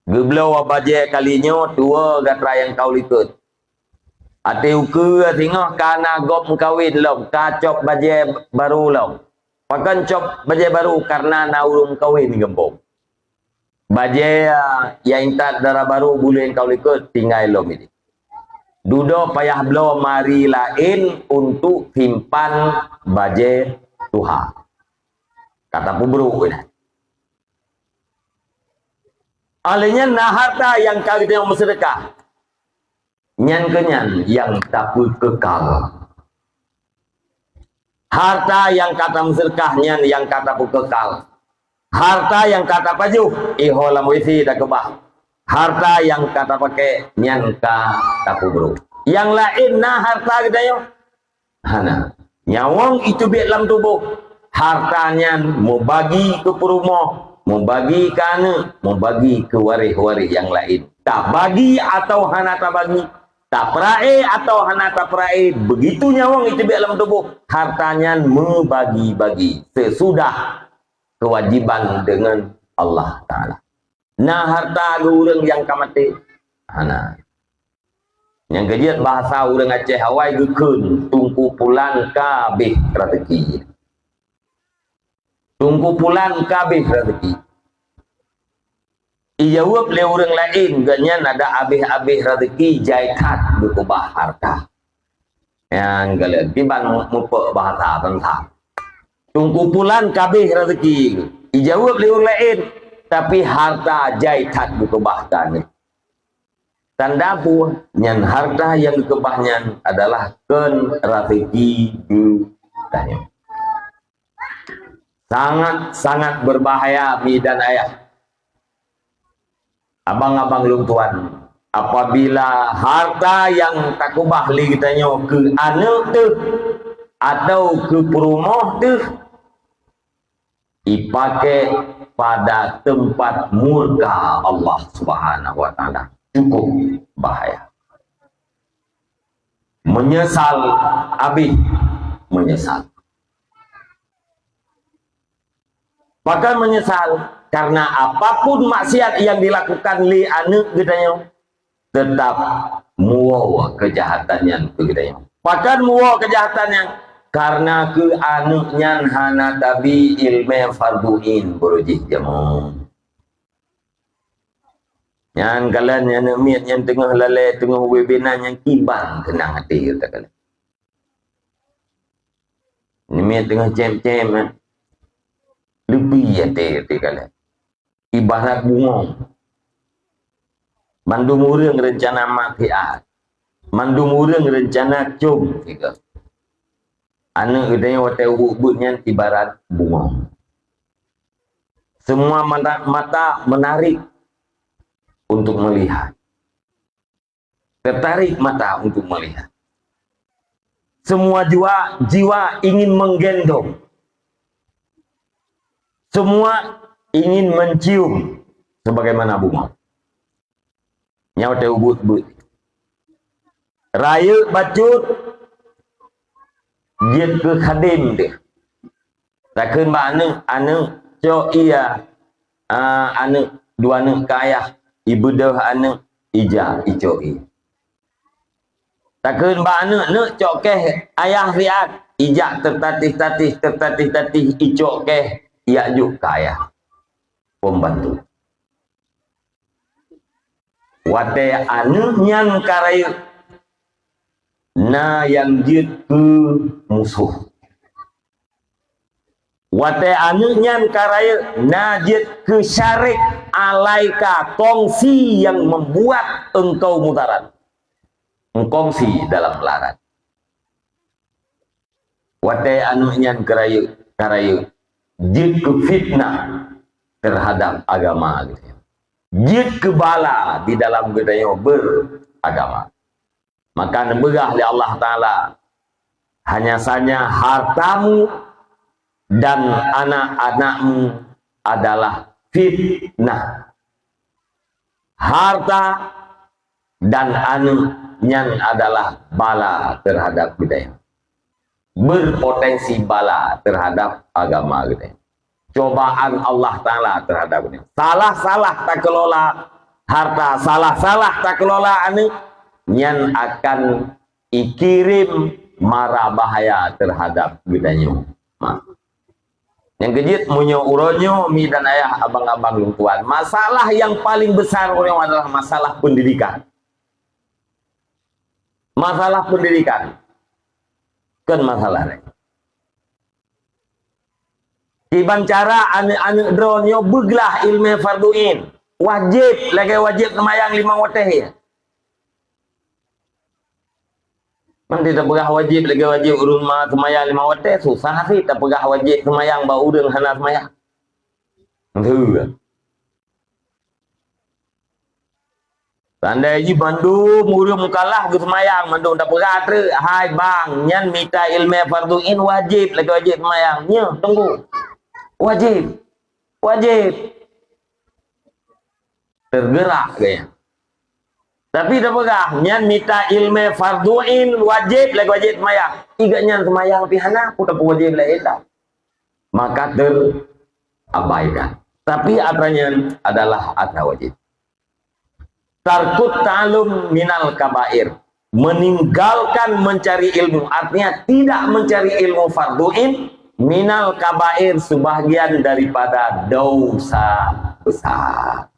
Geubloe bajée kali nyoe tuwoe gatra nyang ka u likot. Até ukeue singoh ka na gob meukawen lom, ka cok bajée barô lom. Pakon cok bajée barô? Kareuna na ureuëng meukawen gampông. Bajée nyang intat dara barô buleuen ka u likot tinggai lom idéh. Dudoe payah bloe mari laén untuk simpan bajée tuha. Ka tapeubrôk inan. Óh lheueh nyan na harta nyang ka geutanyoe meuseudeukah. Nyan keuh nyan nyang tapeukekal. Harta nyang ka tameuseudeukah nyan nyang ka tapeukekal. Harta nyang ka tapajoh, iho lam W C takeubah. Harta nyang ka tapakék nyan ka tapeubrôk. Nyang laén na harta geutanyoe? Hana. Nyawöng iteubiet lam tuboh, harta nyan mubagi keu peurumoh, mubagi keu aneuëk, mubagi keu waréh-waréh nyang laén. Tabagi atawa hana tabagi, tapeurae atawa hana tapeurae, beugitu nyawöng iteubiet lam tuboh, harta nyan meubagi-bagi seusudah keuwajiban deungon Allah Taala. Na harta geu ureuëng nyang ka maté? Hana. Nyang keujeuet bahasa ureuëng Aceh awai geukheun, "Teungku pulan ka abéh raseuki." Teungku pulan ka abéh raseuki. Ijaweueb lé ureuëng laén, geuhnyan adak abéh-abéh raseuki jai that geukeubah harta. Nyang galak kiban mupok bahasa teuntang. Teungku Pulan ka abéh raseuki. Ijaweueb lé ureuëng laén, tapi harta jai that geukeubah keu aneuk. Tanda peue? Nyan harta nyang geukeubah nyan adalah kheun raseuki geutanyoe. Sangat-sangat berbahaya, mi dan ayah. Abang-abang lôn tuan, apabila harta nyang takeubah lé geutanyoe keu aneuk teuh atau keu peurumoh teuh, ipaké pada teumpat murka Allah Subhanahu wa Taala, cukup bahaya. Menyesal, abéh menyesal. Pakon menyesal? Karena apapun maksiat yang dilakukan lé aneuk geutanyoe, tetap muwoe keujahatan nyan keu geutanyoe. Pakon muwoe keujahatan nyan? Karena keu aneuk nyan hana tabi ileumèe fardhu ain baroe jih jameun. Nyan kalon aneuk miet nyang teungoh lalè, teungoh webinar nyang kiban keunong até takalon. Nyan miet teungoh cém-cém, eh. Leupie até, até kalon. Ibarat bungong. Mandum ureuëng reuncana mat siat. Mandum ureuëng reuncana com sigoe. Aneuk geutanyoe watèe ubit-ubit nyan ibarat bungong. Semua mata, mata menarik untuk melihat. Tertarik mata untuk melihat. Semua jiwa, jiwa ingin menggendong. Semua ingin mencium sebagaimana bunga. Nyoe teuh ubit-ubit. Rayeuk bacut jeuet keu khadém teuh. Takheun bak aneuk, "Aneuk, cok ie, ah, aneuk, dua aneuk keu ayah." Ibeudôh aneuk, ijak icok ie. Takheun bak aneuk, "Neuk, cok kèh ayah siat." Ijak teutatih-tatih, teutatih-tatih, icok kèh, ijak jok keu ayah. Pembantu. Watèe aneuk nyan ka rayeuk, na nyang jeuet keu musoh. Watèe aneuk nyan ka rayeuk, na jeuet keu syarek, alaika, kongsi yang membuat engkau mudarat. Mengkongsi dalam melarat. Watèe aneuk nyan ka rayeuk, ka rayeuk, jeuet keu fitnah terhadap agama geutanyoe. Jeuet keu bala di dalam geutanyoe beragama. Maka neupeugah lé Allah Taala, "Hanya saja hartamu dan anak-anakmu adalah fitnah." Harta dan aneuk nyan adalah bala terhadap geutanyoe. Berpotensi bala terhadap agama geutanyoe. Cobaan Allah Taala terhadap geutanyoe. Salah-salah takelola harta, salah-salah takelola aneuk, nyan akan ikirém mara bahaya terhadap geutanyoe. Ma. Nyang keujeuet, meunyoe uroe nyoe, mi dan ayah, abang-abang lôn tuan, masalah yang paling besar uroe nyoe adalah masalah pendidikan. Masalah pendidikan. Kon masalah laén. Kiban cara aneuk-aneuk droeneuh nyoe beuglah ileumèe fardhu ain. Wajéb, lagèe wajéb seumayang limong watèe. Nanti tapeugah wajéb lagèe wajéb ureueng ma seumayang limong watèe, susah cit tapeugah wajéb seumayang bak ureueng hana seumayang. Beutôi. Tandai jih mandum ureueng mukallaf geuseumayang, mandum tapeugah treuk, "Hai bang, nyan mita ileumèe fardhu ain wajéb lagèe wajéb seumayang." Nyoe, teungku. Wajéb. Wajéb. Tergerak gaya. Tapi tapeugah, nyan mita ileumèe fardhu ain wajéb lagèe wajéb seumayang. Iga nyan seumayang pih hana, peue tapeuwajéb lagèe nyan. Maka terabaikan. Tapi atra nyan adalah atra wajéb. Tarkut ta'allum minal kabair. Meninggalkan mencari ilmu, artinya tidak mencari ilmu fardhu ain, minal kabair, sebahagian daripada dosa besar.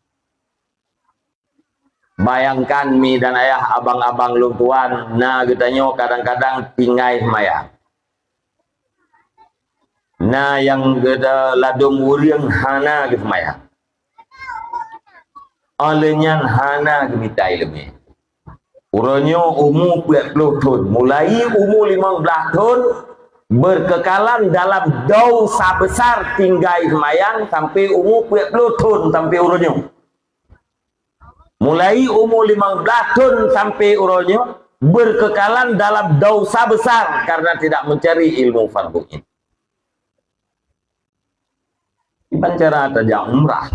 Bayangkan, mi dan ayah, abang-abang lôn tuan, na geutanyoe kadang-kadang tinggai seumayang. Na nyang geuda ladôm ureuëng hana geuseumayang. Óh lheueh nyan hana geumita iéleumé. Uroe nyoe umu peuet ploh thon, mulai umu limong blaih thon, berkekalan dalam dosa besar tinggai seumayang sampai umu peuet ploh thon sampai uroe nyoe. Mulai umu limong blaih thon sampai uroe nyoe, berkekalan dalam dosa besar karena tidak mencari ilmu fardu ain. Kiban cara tajak umrah.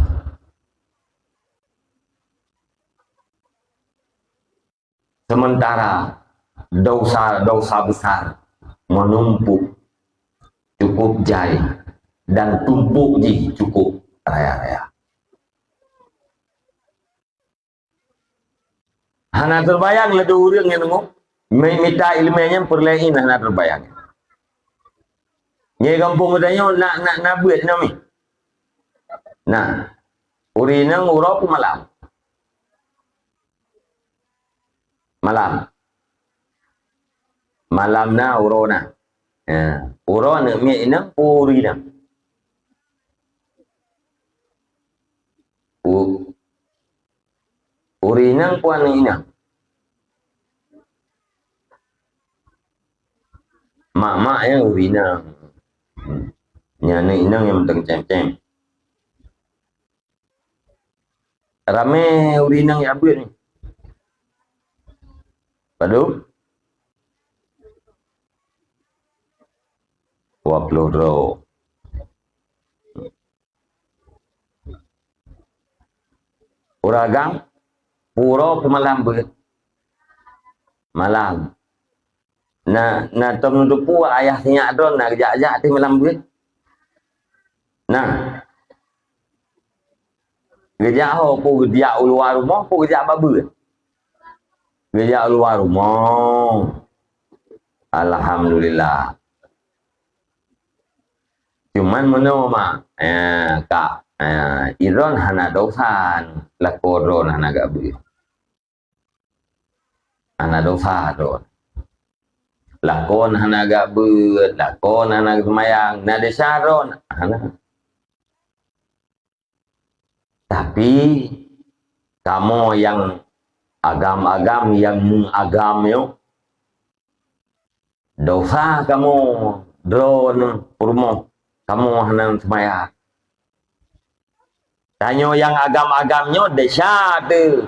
Sementara dosa-dosa besar menumpuk cukup jai dan tumpuk jih cukup raya-raya. Hana teubayang lé ureuëng nyang deungoe, mi-, mita iéleumé nyan peureulée nyan hana teubayang. Nyoe gampông geutanyoe na, na, na beuet na mi. Nah, ureuëng inong uroe peumalam. Malam. Malam na, uroe na. Ya, uroe aneuk miet inong, ureuëng inong. U-, ureuëng inong peue aneuk inong? Mak-mak nyang ureuëng inong. Hmm. Nyan aneuk inong nyang mantong cém-cém. Ramé ureuëng inong jak beuet nyoe. Padub? Dua ploh droe. Ureuëng agam, uroe peumalam beuet. Malam. Na, na tom neuteupeue ayah sinyak droe na geujak-jak teuh malam beuet. Nah. Geujak ho, peue geujak u luwa rumoh, peue geujak bak beuet. Geujak u luwa rumoh. Alhamdulillah. Cuman meunoe mak, eh, kak, eh, idon hana dosa, lakoe droe hana gak beuet. Hana dosa droe. Lakoe hana gak beuet, lakoe hana seumayang, na desya droe, hana. Tapi, kamoe nyang agam-agam, nyang meuagam nyoe, dosa kamoe droe peurumoh, kamoe hana seumayang. Tanyoe nyang agam-agam nyoe desya teuh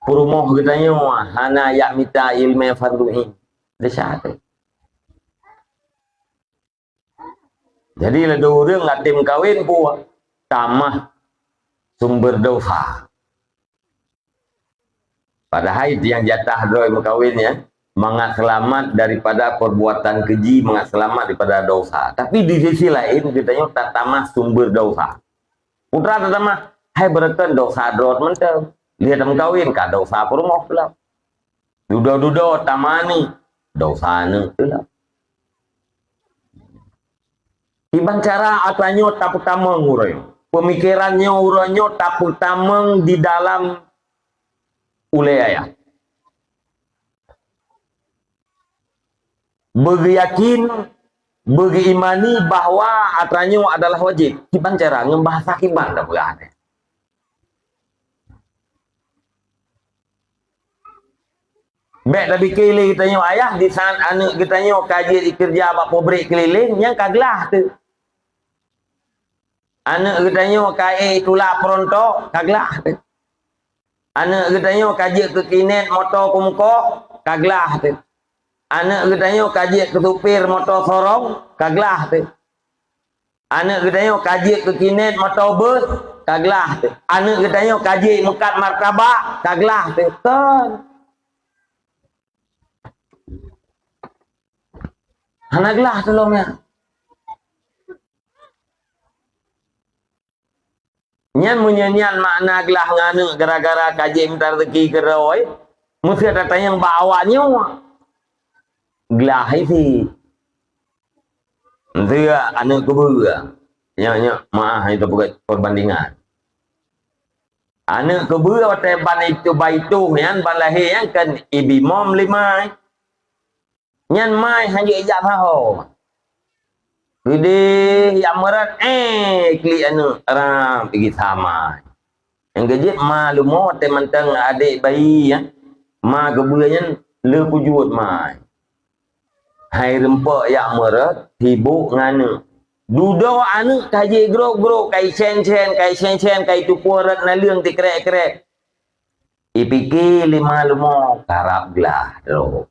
peurumoh geutanyoe hana jak mita iéleumé fardhu ain. Desya teuh. Jadi, lé ureuëng lam meukawen peue? Tamah sumber dosa. Padahai nyang jatah droe meukawen nyan, mangat seulamat daripada perbuatan keji, mangat seulamat daripada dosa. Tapi di sisi laén, geutanyoe tatamah sumber dosa. Putra tatamah, hai beureukan dosa droe mantong. Lheueh tameukawen ka dosa peurumoh pula. Dudoe-dudoe tamah ni, dosa aneuk pula. Kiban cara atra nyoe tapeutamong uroe nyoe. Pemikiran nyoe uroe nyoe tapeutamong di dalam ulée ayah. Beugeuyakin, beugeuimani bahwa atra nyoe adalah wajéb. Kiban cara ngon bahasa kiban tapeugah nyan. Bék tapike lé geutanyoe ayah, di saat aneuk geutanyoe ka jeuet keureuja bak pabrék keulileng, nyan ka glah teuh. Aneuk geutanyoe ka ék tulak peurontok, ka glah teuh. Aneuk geutanyoe ka jeuet keu kinet moto keu mukoh, ka glah teuh. Aneuk geutanyoe ka jeuet keu supir moto sorong, ka glah teuh. Aneuk geutanyoe ka jeuet keu kinet moto bus, ka glah teuh. Aneuk geutanyoe ka jeuet meukat martabak, ka glah teuh. Kon. Hana glah teuh lom nyan. Nyan meunyoe nyan makna glah ngon aneuk gara-gara ka jeuet mita rezeki keudroe, meuseuti tatanyong bak awak nyoe. Glah isi. Meuseuti aneuk keubeue. Nyoe, nyoe, meu'ah, nyoe peugét peubandingan. Aneuk keubeue watée ban itu, ban itu nyan, ban lahé nyan kan ibimom lé mai. Nyan mai hana jijak saho. Keudeh jak meurot, eh, klik aneuk, ram, pigi sama. Nyang keujeuet ma leumo watée mantong adék bayi, ya. Ma keubeue nyan le peujuet ma. Hai reumpok jak meurot, sibok ngon aneuk. Dudoe aneuk ka jigrok-grok, ka isen-sen, ka isen-sen, ka itupoh rot naleueng tikrek-krek. Ipike lé ma leumo karab glah droe.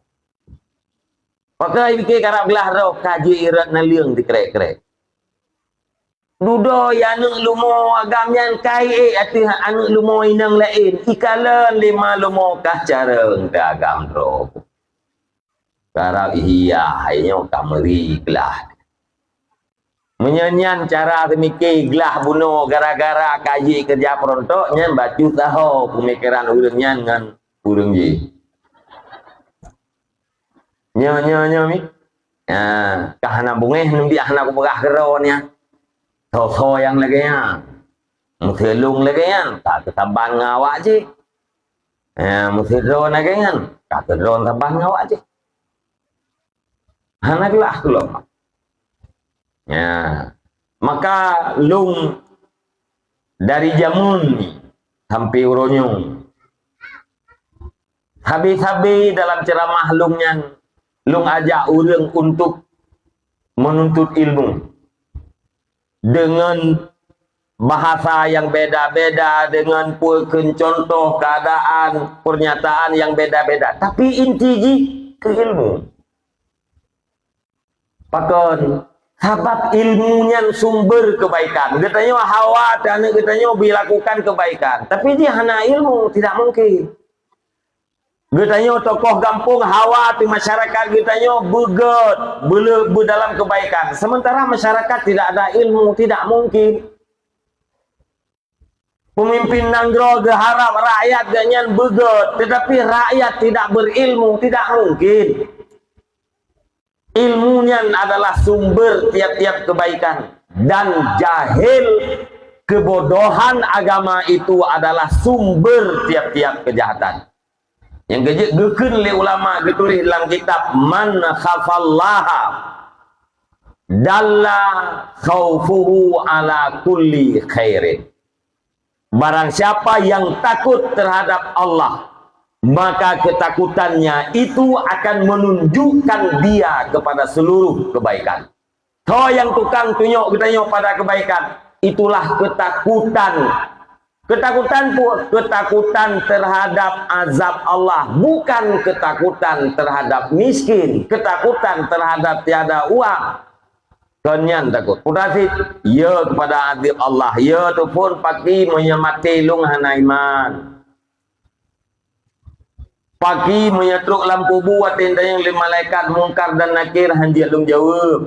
Pakon ipike karab glah droe ka jiirot naleueng tikrek-krek. Dudoe aneuk leumo agam nyan ka iék ateueh aneuk leumo inong laén, ikalon lé ma leumo ka carông teuh agam droe. Karab hiah, hai nyoe ka meuri glah. Meunyoe nyan cara seumike glah bunoe gara-gara ka jeuet keureuja peurontok, nyan bacut saho peumikeran ureuëng nyan ngon ureuëng jih. Nyoe, nyoe, nyoe mi. Ha, ka hana beungéh neubiet hana kupeugah keudroe nyan. Soe-soe nyang lagée nyan. Meuseulông lagée nyan, ka keusaban ngon awak jih. Ha, meuseudroe lagée nyan, ka keudroe saban ngon awak jih. Hana glah keulok. Ya. Maka lông dari jameun sampai uroe nyoe. Sabe-sabe dalam ceramah lông nyan, lông ajak ureuëng untuk menuntut ilmu. Dengan bahasa yang beda-beda, dengan peue kheun contoh keadaan, pernyataan yang beda-beda. Tapi inti jih keu ilmu. Pakon? Sabab ilmu nyan sumber kebaikan. Geutanyoe hawa teuh aneuk geutanyoe beuilakukan kebaikan. Tapi jih hana ilmu, tidak mungkin. Geutanyoe tokoh gampông hawa teuh masyarakat geutanyoe beugét, beuleuh beudalam kebaikan. Sementara masyarakat tidak ada ilmu, tidak mungkin. Pemimpin nanggroe geuharab rakyat geuh nyan beugét, tetapi rakyat tidak berilmu, tidak mungkin. Ilmu nyan adalah sumber tiap-tiap kebaikan, dan jahil, kebodohan agama itu adalah sumber tiap-tiap kejahatan. Nyang keujeuet geukheun lé ulama geutuléh lam kitab, "Man khafallaha dalla khaufuhu ala kulli khairin." Barang siapa yang takut terhadap Allah, maka ketakutannya itu akan menunjukkan dia kepada seluruh kebaikan. Soe nyang tukang tunyok geutanyoe pada kebaikan, itulah ketakutan. Ketakutan pu-, ketakutan terhadap azab Allah, bukan ketakutan terhadap miskin, ketakutan terhadap tiada uang. Kon nyan takot. Peue tasit, ya kepada azab Allah, ya teuphon paki meunyoe maté lông hana iman. Paki meunyoe trok lam kubu watée tanyong lé malaikat Mungkar dan Nakir han jeuet lông jaweueb.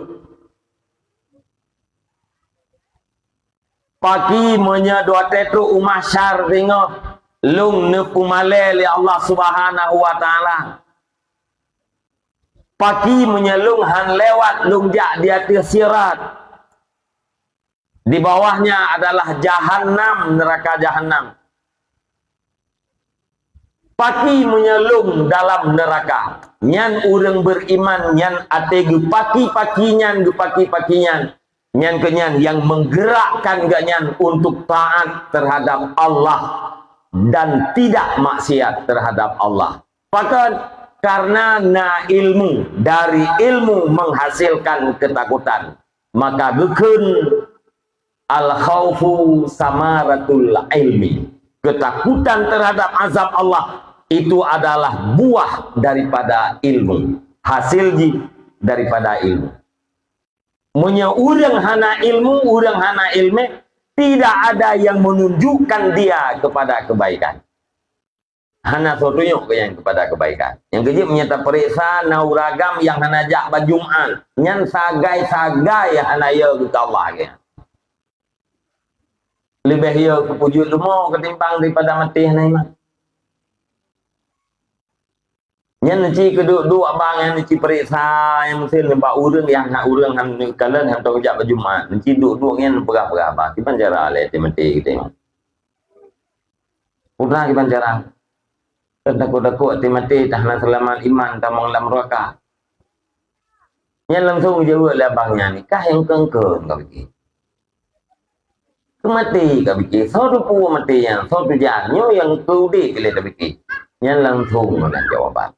Paki meunyoe watée trok u mahsyar singoh lông neupeumalée lé Allah Subhanahu wa Taala. Paki meunyoe lông han lewat lông jak di ateueh sirat. Di bawahnya adalah jahannam, neraka jahannam. Paki meunyoe lông dalam neuraka, nyan ureuëng beuriman nyan até geupaki-paki nyan, geupaki-paki nyan, nyan keuh nyan nyang menggerakkan geuhnyan untuk taat terhadap Allah dan tidak maksiat terhadap Allah. Pakon? Karena na ilmu, dari ilmu menghasilkan ketakutan. Maka geukheun, "Al-khaufu samaratul ilmi." Ketakutan terhadap azab Allah itu adalah buah daripada ilmu. Hasil jih daripada ilmu. Meunyoe ureuëng hana ilmu, ureuëng hana ilmu, tidak ada yang menunjukkan dia kepada kebaikan. Hana soe tunyok keu nyan kepada kebaikan. Nyang keujeuet meunyoe tapeuriksa na ureuëng agam nyang hana jak bak Jumat, nyan sagai-sagai hana yo geukalon lagée nyan. Leubeh yo geupeujeuet leumo ketimbang daripada maté hana iman. Nyan neuci keuduek-duek abang nyan neuci peuriksa nyang meusen nibak ureuëng nyang hana ureuëng han neukalon han tong jak bak Jumat. Neuci duek-duek nyan peugah-peugah abang. Kiban cara lé maté geutanyoe. Peue kiban cara? Takot-takot até maté, tah na seulamat iman, tamong lam neuraka. Nyan langsung jaweueb lé abang nyan, "Kah nyang keu-keu ka pike? Keu maté ka pike, soe teupeu maté nyan, soe teujan, nyoe nyang keu udeb lé ka pike." Nyan langsung meunan jawaban.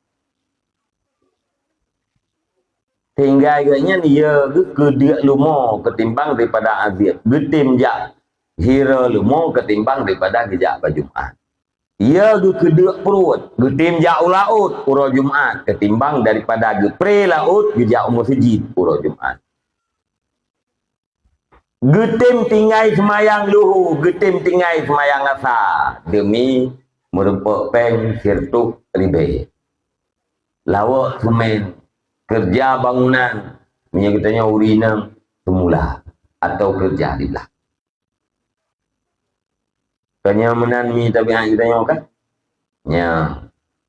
Tinggai geuh nyan, ya geuh keudeuk leumo keutimbang daripada azeb. Geutem jak hira leumo keutimbang daripada geujak bak Jumat. Ya geuh keudeuk pruet, geutem jak u laôt uroe Jumat keutimbang daripada geupré laôt geujak u meuseujid uroe Jumat. Geutem tinggai seumayang luhu, geutem tinggai seumayang asa deumi meurumpok péng sireutoh ribée. Lawok seumén, keureuja bangunan, meunyoe geutanyoe ureueng inong, seumula, atau keureuja di blah. Tanyoe meunan mi tabiat geutanyoe kan? Ya.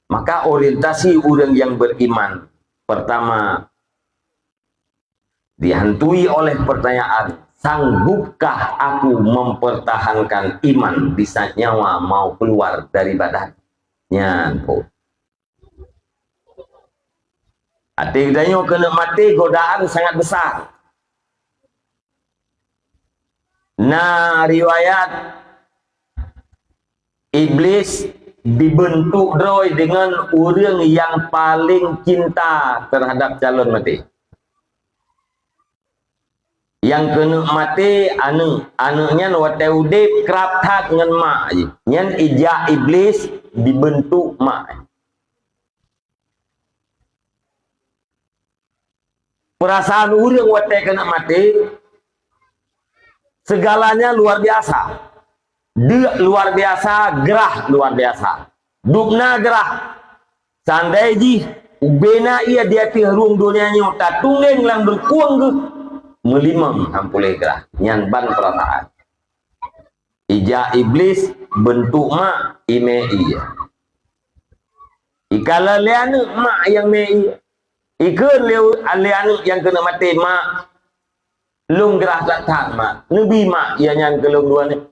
Maka orientasi ureueng nyang beriman, pertama, dihantui oleh pertanyaan, "Sanggupkah aku mempertahankan iman di saat nyawa mau keluar dari badan?" Nyan, Po. Até geutanyoe keuneuk maté, godaan sangat besar. Na riwayat Iblis dibeuntuk droe deungon ureueng nyang paleng cinta teuhadap calon maté. Nyang keuneuk maté aneuk, aneuk nyan watée udeb krab that ngon mak jih. Nyan ijak Iblis dibeuntuk mak. Peurasaan ureueng watée keuneuk maté, segalanya luar biasa. Deuk luar biasa, grah luar biasa. Dubna grah. Sandai jih ubena ia di ateueh rueng donya nyoe tatundeng lam deungkueng geuh, meulimong han puléh grah. Nyan ban peurasaan. Ijak Iblis beuntuk mak, imé ie. Ikalon lé aneuk mak nyang mé ie. Ikheun lé, lé aneuk nyang keuneuk maté, "Mak, lôn grah that-that, Mak. Neubi Mak ie nyan keu lôn dua nyoe."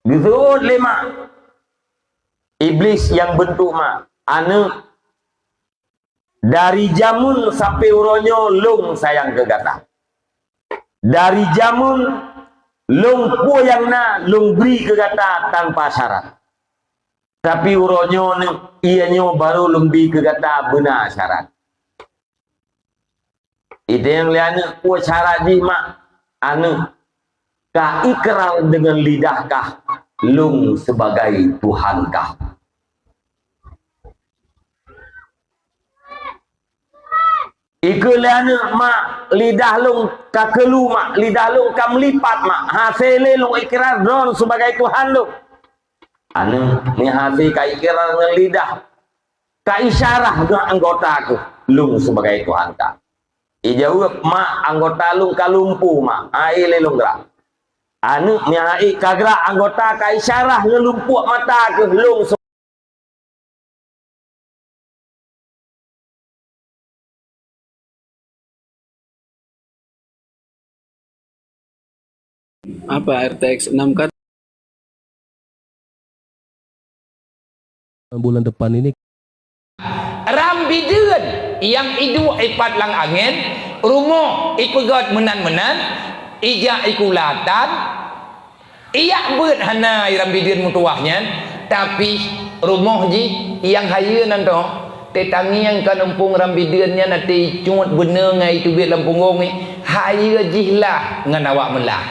Geuseuôt lé mak. Iblis nyang beuntuk mak, "Aneuk, dari jameun sampai uroe nyoe lôn sayang keu gata. Dari jameun lôn peue nyang na lôn bri keu gata tanpa syarat. Tapi uroe nyoe, ie nyoe barô lôn bri keu gata beuna syarat." Idéng lé aneuk, "Peue syarat jih, Mak?" "Aneuk, ka ikrar deungon lidah kah lôn sebagai Tuhan kah?" Ikheun lé aneuk, "Mak, lidah lôn ka keulu, Mak, lidah lôn ka meulipat, Mak. Hase lé lôn ikrar droe sebagai Tuhan lôn." Aneuk, "Meuhase ka ikrar ngon lidah, ka isyarah ngon anggota keuh lôn sebagai Tuhan kah?" Ijaweueb, "Mak, anggota lôn ka lumpu, Mak. Hai lé lôn grah." Aneuk, "Meuhai ka grah anggota, ka isyarah ngon lumpuek mata keuh lôn." Apa R T X enam kan? Bulan depan ini. Ram bideuen nyang iduek ipat lam angén, rumoh ipeugét meunan-meunan, ijak ikula tan, ijak beuet hana i ram bideuen meutuwah nyan, tapi rumoh jih nyang hayeue nan toh, teutangieng kan umpung ram bideuen nyan até icut beuneu ngon iteubiet lam punggong nyan, hayeue jih lah ngon awak meulah.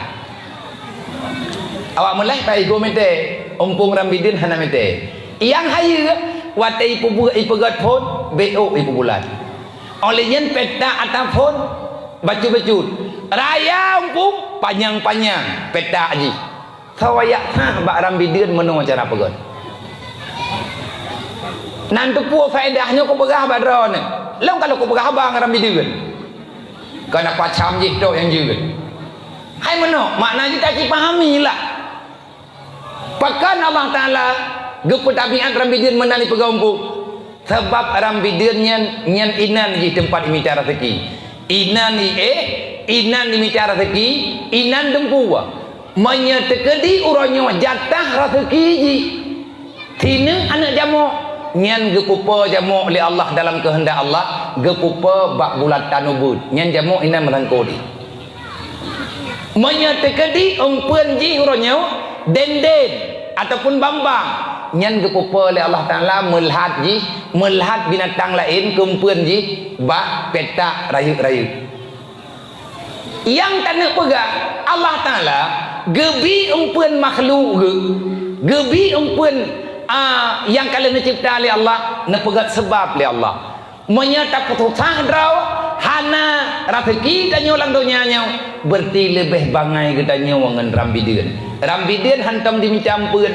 Awak meulah ka igoe mete, umpung ram bideuen hana mete. Nyang hayeue, watée ipeubeuet, ipeugét phon, bék ôk ipeubulat. Óh lheueh nyan peta ata phon bacut-bacut. Raya umpung panyang-panyang peta jih. Soe jak sah bak ram bideuen meunoe cara peugét. Nan teupeue faedah nyoe kupeugah bak droeneuh. Lôn ka lôn kupeugah haba ngon ram bideuen. Kana pacam jih tok nyang jeuet. Hai meunoe, makna jih ka jipahami lah. Pakon Allah Taala geupeutabiat ram bideuen meunan ipeugah umpung? Sabab ram bideuen nyan, nyan inan jih teumpat imita raseuki. Inan iéh, inan imita raseuki, inan dumpeue. Meunyoe teukeudi uroe nyoe jatah raseuki jih, sineuk aneuk jamok, Nyan geupeupo jamok lé Allah dalam keuheundak Allah, geupeupo bak bulatan ubeut. Nyan jamok inan meurangkot. Meunyoe teukeudi eumpeuen jih uroe nyoe, denden ataupun bambang, nyan geupeupo lé Allah Taala meulhat jih, meulhat binatang laén keu eumpeuen jih bak petak rayeuk-rayeuk. Nyang taneuk peugah, Allah Taala geubi eumpeuen makhluk geuh, geubi eumpeuen, a, nyang ka lheueh neucebta lé Allah, neupeugöt seubab lé Allah. Meunyoe tapeususah droe, hana raseuki tanyoe lam donya nyoe, beureuti leubeh bangai geutanyoe ngon rambideuen. Rambideuen hántom jimeucampeuen,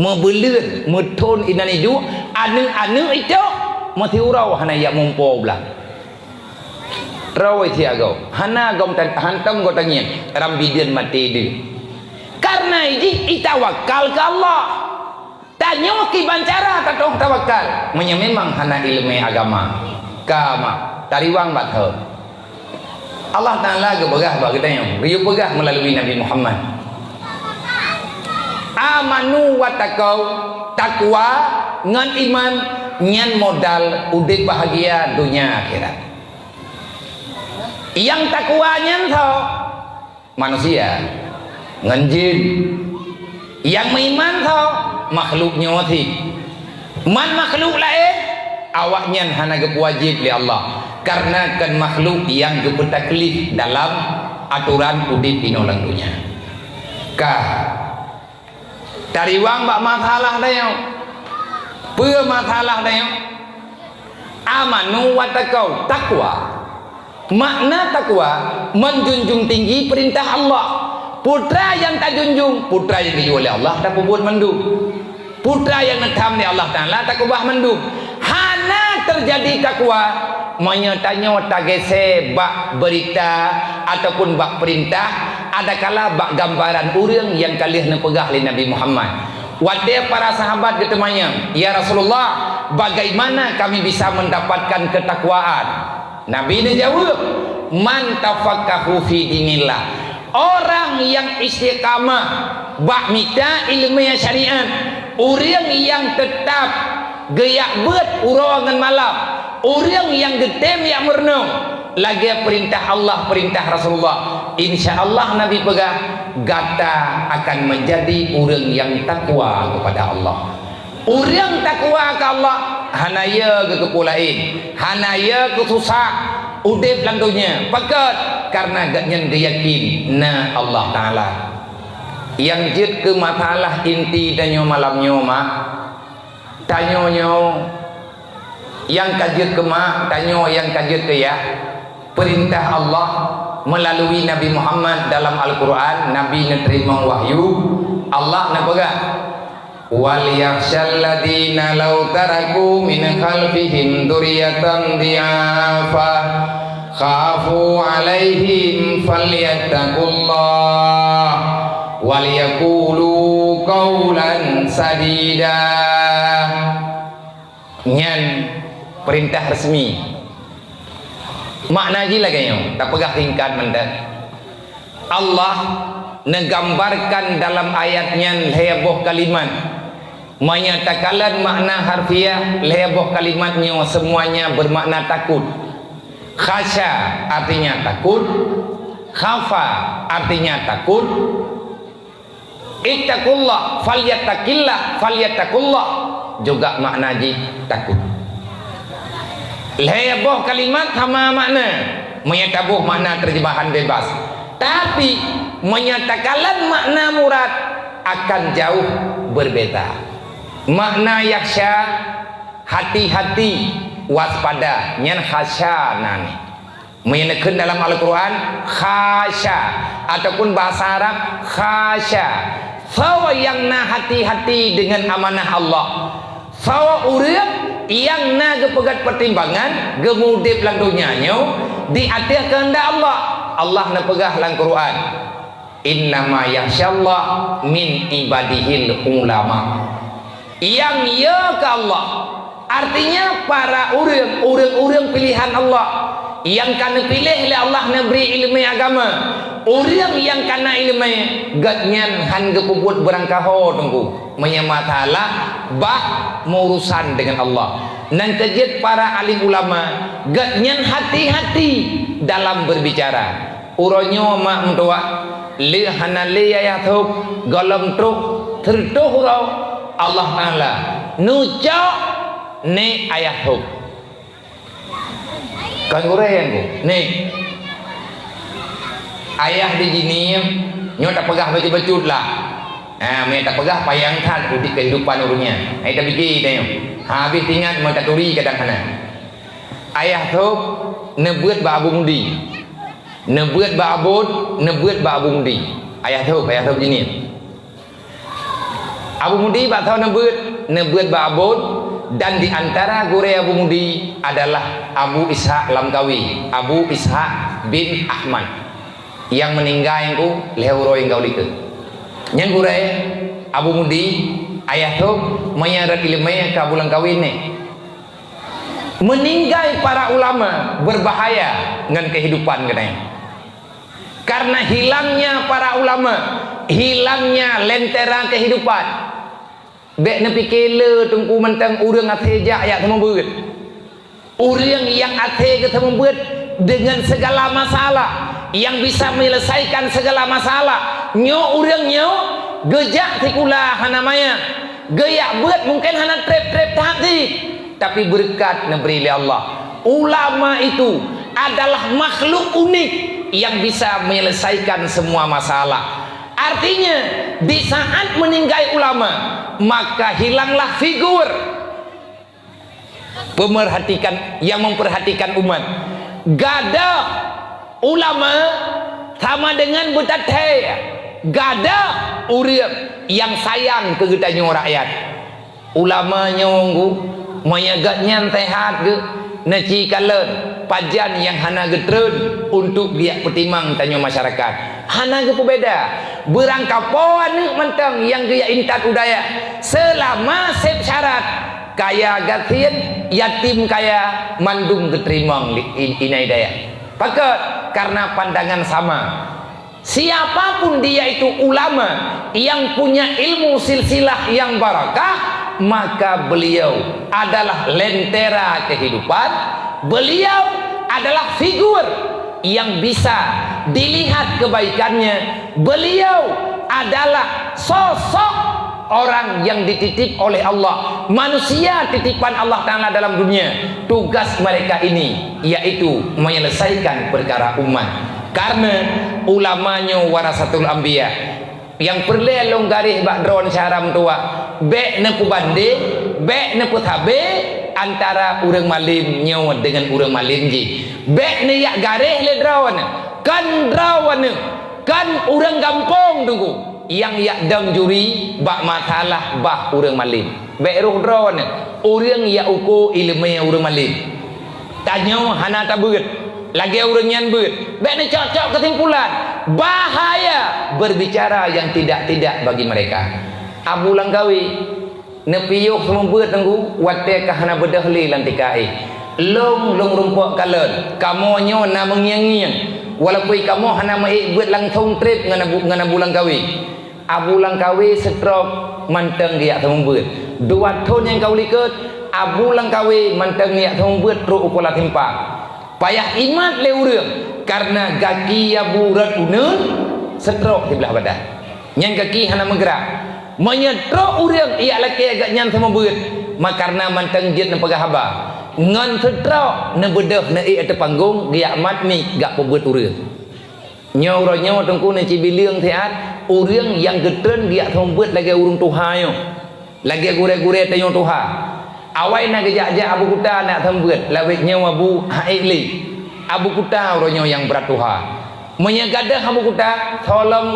meubeuleuen, meuthon inan iduek, aneuk-aneuk icok, meusiuroe hana jak mumpo blang. Rawi siagoe, hana gom tan-, hántom geutangieng, rambideuen maté deuh. Kareuna jih itawakal keu Allah. Tanyoe kiban cara tatong tawakal, meunyoe memang hana ileumé agama. Ka ma, tariwang bak thon. Allah Taala geupeugah bak geutanyoe, geuyue peugah meulalui Nabi Muhammad. Amanu wattaqau, takwa ngon iman, nyan modal udeb bahagia donya akhirat. Nyang takwa nyan tho manusia ngon jin. Nyang meuiman tho makhluk nyoe cit. Man makhluk laén, awaknyan hana geupeuwajéb lé Allah, kareuna kon makhluk nyang geupeutaklif dalam atoran udeb inoe lam donya. Ka. Tariwang bak masalah tanyoe. Peue masalah tanyoe? Amanu wattaqau, takwa. Makna takwa, menjunjung tinggi perintah Allah. Peue nyang tajunjung, peue nyang geuyue lé Allah, tapeubuet mandum. Peue nyang neutham lé Allah Taala, takeubah mandum. Hana teujadi takwa, meunyoe tanyoe tagése bak beurita ataupun bak peurintah, adakala bak gambaran ureuëng nyang ka lheueh neupeugah lé Nabi Muhammad. Watée para sahabat geuteumanyong, "Ya Rasulullah, bagaimana kami bisa mendapatkan ketakwaan?" Nabi neujaweueb, "Man tafaqahu fi dinillah." Orang nyang istiqamah bak mita ileumé syariat, ureuëng nyang teutap geuyak beuet uroe ngon malam, ureuëng nyang geutem jak meurunoe lagée peurintah Allah, peurintah Rasulullah, insya Allah Nabi peugah, gata akan menjadi ureuëng nyang takwa kepada Allah. Ureuëng takwa keu Allah, hana yö keu peue laén, hana yö keu susah udeb lam donya. Pakon? Kareuna gobnyan geuyakin na Allah Taala. Nyang jeuet keu masalah inti tanyoe malam nyoe, mak. Tanyoe nyoe nyang ka jeuet keu mak, tanyoe nyang ka jeuet keu yah. Peurintah Allah meulalui Nabi Muhammad dalam Al-Qur'an, Nabi neuteurimong wahyu, Allah neupeugah, "Wal yakhsyal ladzina law taraku min khalfihim dzurriyyatan dhi'afa khafu 'alaihim falyattaqullah wal yaqulu qaulan sadida." Nyan peurintah resmi. Makna jih lagée nyoe, tapeugah singkat mantong. Allah neugambarkan dalam ayat nyan lhée boh kalimat. Meunyoe takalon makna harfiah, lhée boh kalimat nyoe semuanya bermakna takut. Khasya artinya takut, khafa artinya takut, ittaqullah, falyattaqillah, falyattaqullah juga makna jih takut. Lhée boh kalimat sama makna, meunyoe taboh makna terjemahan bebas. Tapi, meunyoe takalon makna murad, akan jauh berbeda. Makna yakhsya, hati-hati, waspada, nyan khasya nan. Meunyoe neukheun dalam Al-Qur'an, khasya, ataupun bahasa Arab, khasya. Soe nyang na hati-hati deungon amanah Allah. Soe ureuëng nyang na geupeugét peutimbangan, geumudeb lam donya nyoe di ateueh keuheundak Allah. Allah neupeugah lam Qur'an, "Innama yakhsyallaha min ibadihil ulama." Nyang yö keu Allah, artinya para ureuëng, ureuëng-ureuëng pilihan Allah, Nyang ka neupiléh lé Allah neubri iéleumé agama. Ureuëng nyang ka na iéleumé, gobnyan hán geupeubuet beurangkaho teungku. Meunyoe masalah bah meurusan deungon Allah. Nyang keujeuet para alim ulama, gobnyan hati-hati dalam berbicara. Uroe nyoe mak meutuah, le hana le ayah thôb, gohlom trok, teureutôh uroe Allah Taala neucok nèk ayah thôb. Kon gurèe nyang ku, nèk. Ayah di jinih nyoe tapeugah bacut-bacut lah. Ha, meunyoe tapeugah panyang that udép keuhidupan ureuëng nyan. Hai tapike tanyoe. Ha, habéh teuingat meunyoe taturi kadang hana. Ayah thôb neubeuet bak Abu Mudi. Neubeuet bak Abon, neubeuet bak Abu Mudi. Ayah thôb, ayah thôb jinih. Abu Mudi bak soe neubeuet, neubeuet bak Abon, dan di antara gurèe Abu Mudi adalah Abu Ishak Lamkawi, Abu Ishak bin Ahmad, nyang meuninggai ku lhèe uroe nyang ka u likôt. Nyang gurèe Abu Mudi, ayah thôb, meunyoe rot iéleumé ka Abu Lamkawi nèk. Meuninggai para ulama beubahaya ngon keuhidupan geutanyoe. Karena hilangnya para ulama, hilangnya lentera kehidupan. Bèk neupike le teungku mantong ureuëng até jak jak seumeubeuet. Ureuëng nyang até geuseumeubeuet deungon segala masalah, nyang bisa menyelesaikan segala masalah. Nyoe ureuëng nyoe geujak sikula hana manyang, geujak beuet mungken hana trép-trép that jih. Tapi beureukat neubri lé Allah. Ulama itu adalah makhluk unik yang bisa menyelesaikan semua masalah. Artinya, di saat meninggai ulama, maka hilanglah figur pemerhatikan, yang memperhatikan umat. Gadoh ulama sama dengan beutathe gadoh ureuëng nyang sayang keu geutanyoe rakyat. Ulama nyoe nggu, meunyoe gobnyan seuhat geuh, neuci kalon pajan nyang hana geutreun untuk geujak peutimang tanyoe masyarakat. Hana geupeubeda, beurangkapo aneuëk mantong nyang geujak intat u dayah, seulama seb syarat, kaya gasien, yatim kaya, mandum geuteurimong lé in-, inai dayah. Pakon? Karena pandangan sama. Siapapun dia itu ulama yang punya ilmu silsilah yang barakah, maka beliau adalah lentera kehidupan, beliau adalah figur yang bisa dilihat kebaikannya, beliau adalah sosok orang yang dititip oleh Allah, manusia titipan Allah Taala dalam dunia. Tugas mereka ini yaitu menyelesaikan perkara umat. Karena ulama nyoe warasatul anbiya. Nyang peureulée lôn garéh bak droeneuh syedara meutuwah, bék neupeubandeng, bék neupeusabe antara ureuëng malem nyoe deungon ureuëng malem jih. Bék neuyak garéh lé droeneuh, kon droeneuh, kon ureuëng gampông teungku nyang yak dong juri bak masalah bah ureuëng malem. Bék roh droeneuh, ureuëng yak uko iéleumé ureuëng malem. Tanyoe hana tabeuet, lagée ureuëng nyan beuet. Bék neucok-cok keusimpulan. Bahaya berbicara yang tidak-tidak bagi mereka. Abu Langkawi, neupiôh seumeubeuet teungku, watée ka hana beudôh lé lam tika éh. Lôn, lôn rumpok kalon, kamoe nyoe na meungieng-ngieng. Walaupun kamoe hana meuék beuet langsong treb ngon Abu, ngon Abu Langkawi. Abu Langkawi seutrok mantong geujak seumeubeuet. Dua thon nyang ka u likot, Abu Langkawi mantong geujak seumeubeuet trok u Kuala Simpang. Payah imat lé ureuëng, kareuna gaki Abu rot uneun seutrok siblah badan. Nyan gaki hana meugrak. Meunyoe trok ureuëng ijak lakée gobnyan seumeubeuet, ma kareuna mantong jeuet neupeugah haba. Ngon seutrok neubeudôh neuék ateueh panggong geujak mat miet gak peubeuet ureuëng. Nyoe uroe nyoe teungku neucibileueng siat ureuëng nyang geutreun geujak seumeubeuet lagée ureuëng tuha nyoe, lagée gurée-gurée tanyoe tuha. Awai na geujak-jak Abu Kuta nak seumeubeuet, lawét nyoe Abu ha'ék lé. Abu Kuta uroe nyoe nyang brat tuha. Meunyoe gadôh Abu Kuta, tolong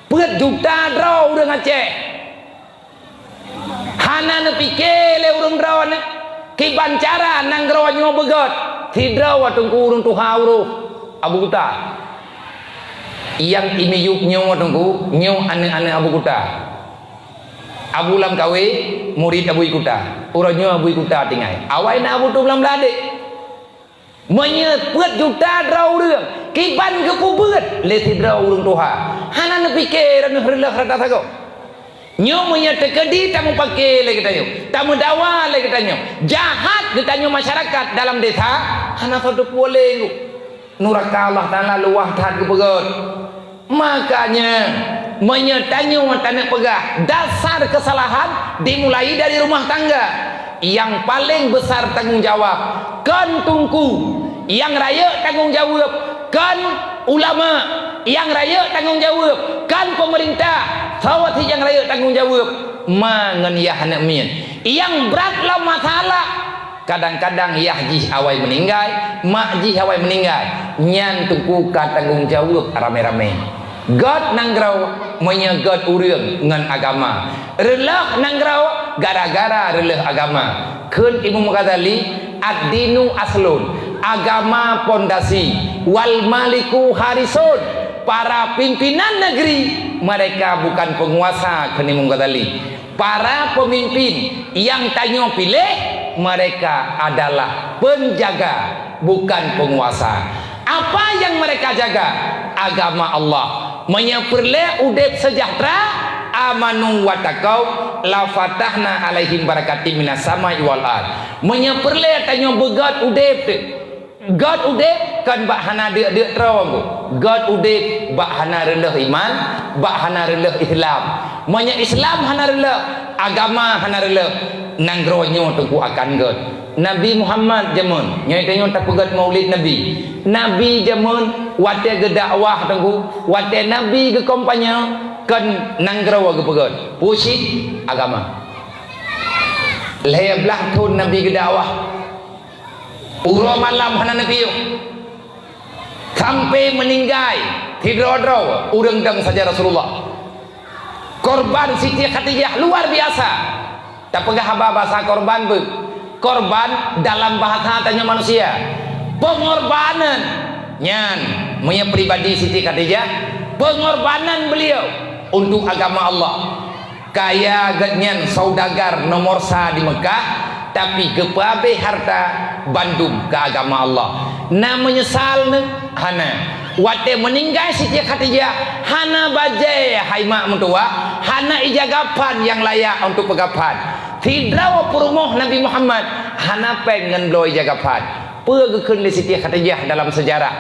peuet juta droe ureuëng Aceh. Hana neupiké lé ureuëng droeneuh kiban cara nanggroe nyoe beugét. Sidroe teungku ureuëng tuha uroe Abu Kuta. Nyang imiyueb nyoe teungku, nyoe aneuëk-aneuëk Abu Kuta. Abu Langkawi, murit Abu Kuta. Uroe nyoe Abu Kuta tinggai. Awai na Abu Tum lam Bladek. Meunyoe peuet juta droe ureuëng, kiban geupeubeuet lé sidroe ureuëng tuha. Hana neupike droeneueh reuloh rata sagoe. Nyoe meunyoe teukeudi tameupaké lé geutanyoe, tameudawa lé geutanyoe, jahat geutanyoe masyarakat dalam desa, hana soe teupeu lé nuraka Allah Taala luwah that geupeugét. Makanya, meunyoe tanyoe taneuk peugah dasar keusalahan dimulai dari rumah tangga. Nyang paleng besar tanggong jawab kon teungku, nyang rayeuk tanggong jawab kon ulama, nyang rayeuk tanggong jawab kon peumeurintah, sawa sit nyang rayeuk tanggong jawab ma ngon yah aneuk miet. Nyang brat lom masalah, kadang-kadang yah jih awai meuninggai, mak jih awai meuninggai, nyan teungku ka tanggong jawab ramé-ramé. Gét nanggroe meunyoe gét ureuëng ngon agama. Reuloh nanggroe gara-gara reuloh agama. Kheun Imam Ghazali, "Ad-dinu aslun, agama pondasi, wal maliku harisun." Para pimpinan negeri, mereka bukan penguasa, kheun Imam Ghazali. Para pemimpin nyang tanyoe piléh, mereka adalah penjaga, bukan penguasa. Apa yang mereka jaga? Agama Allah. Meunyoe peureulée udeb seujahteura, amanu wattaqau, lafatahna alaihim barakatim minas samai wal ard. Meunyoe peureulée tanyoe beugét udeb teuh, gét udeb kon bak hana deuk-deuk troe, gét udeb bak hana reuloh iman, bak hana reuloh Islam. Meunyoe Islam hana reuloh, agama hana reuloh, nanggroe nyoe teungku akan gét. Nabi Muhammad jameun, nyoe tanyoe tapeugét Maulid Nabi. Nabi jameun watée geudakwah teungku, watée Nabi geukampanye, kon nanggroe geupeugét, peue cit? Agama. Lhée blaih thon Nabi geudakwah. Uroe malam hana neupiôh. Sampai meuninggai sidroe-droe ureuëng dong sajan Rasulullah. Korban Siti Khadijah luar biasa. Tapeugah haba basa korban beuh. Korban dalam bahasa tanyoe manusia. Pengorbanan nyan meunyoe pribadi Siti Khadijah, pengorbanan beliau untuk agama Allah. Kaya gét nyan saudagar nomor sa di Meukah, tapi geupeuabéh harta bandum keu agama Allah. Na meunyeusal neuh? Hana. Watée meuninggai Siti Khadijah, hana bajée hai mak meutuwah, hana ija gaphan nyang layak untuk peugaphan. Sidroe peurumoh Nabi Muhammad hana péng ngon bloe ija gaphan. Peue geukheun lé Siti Khadijah dalam seujarah?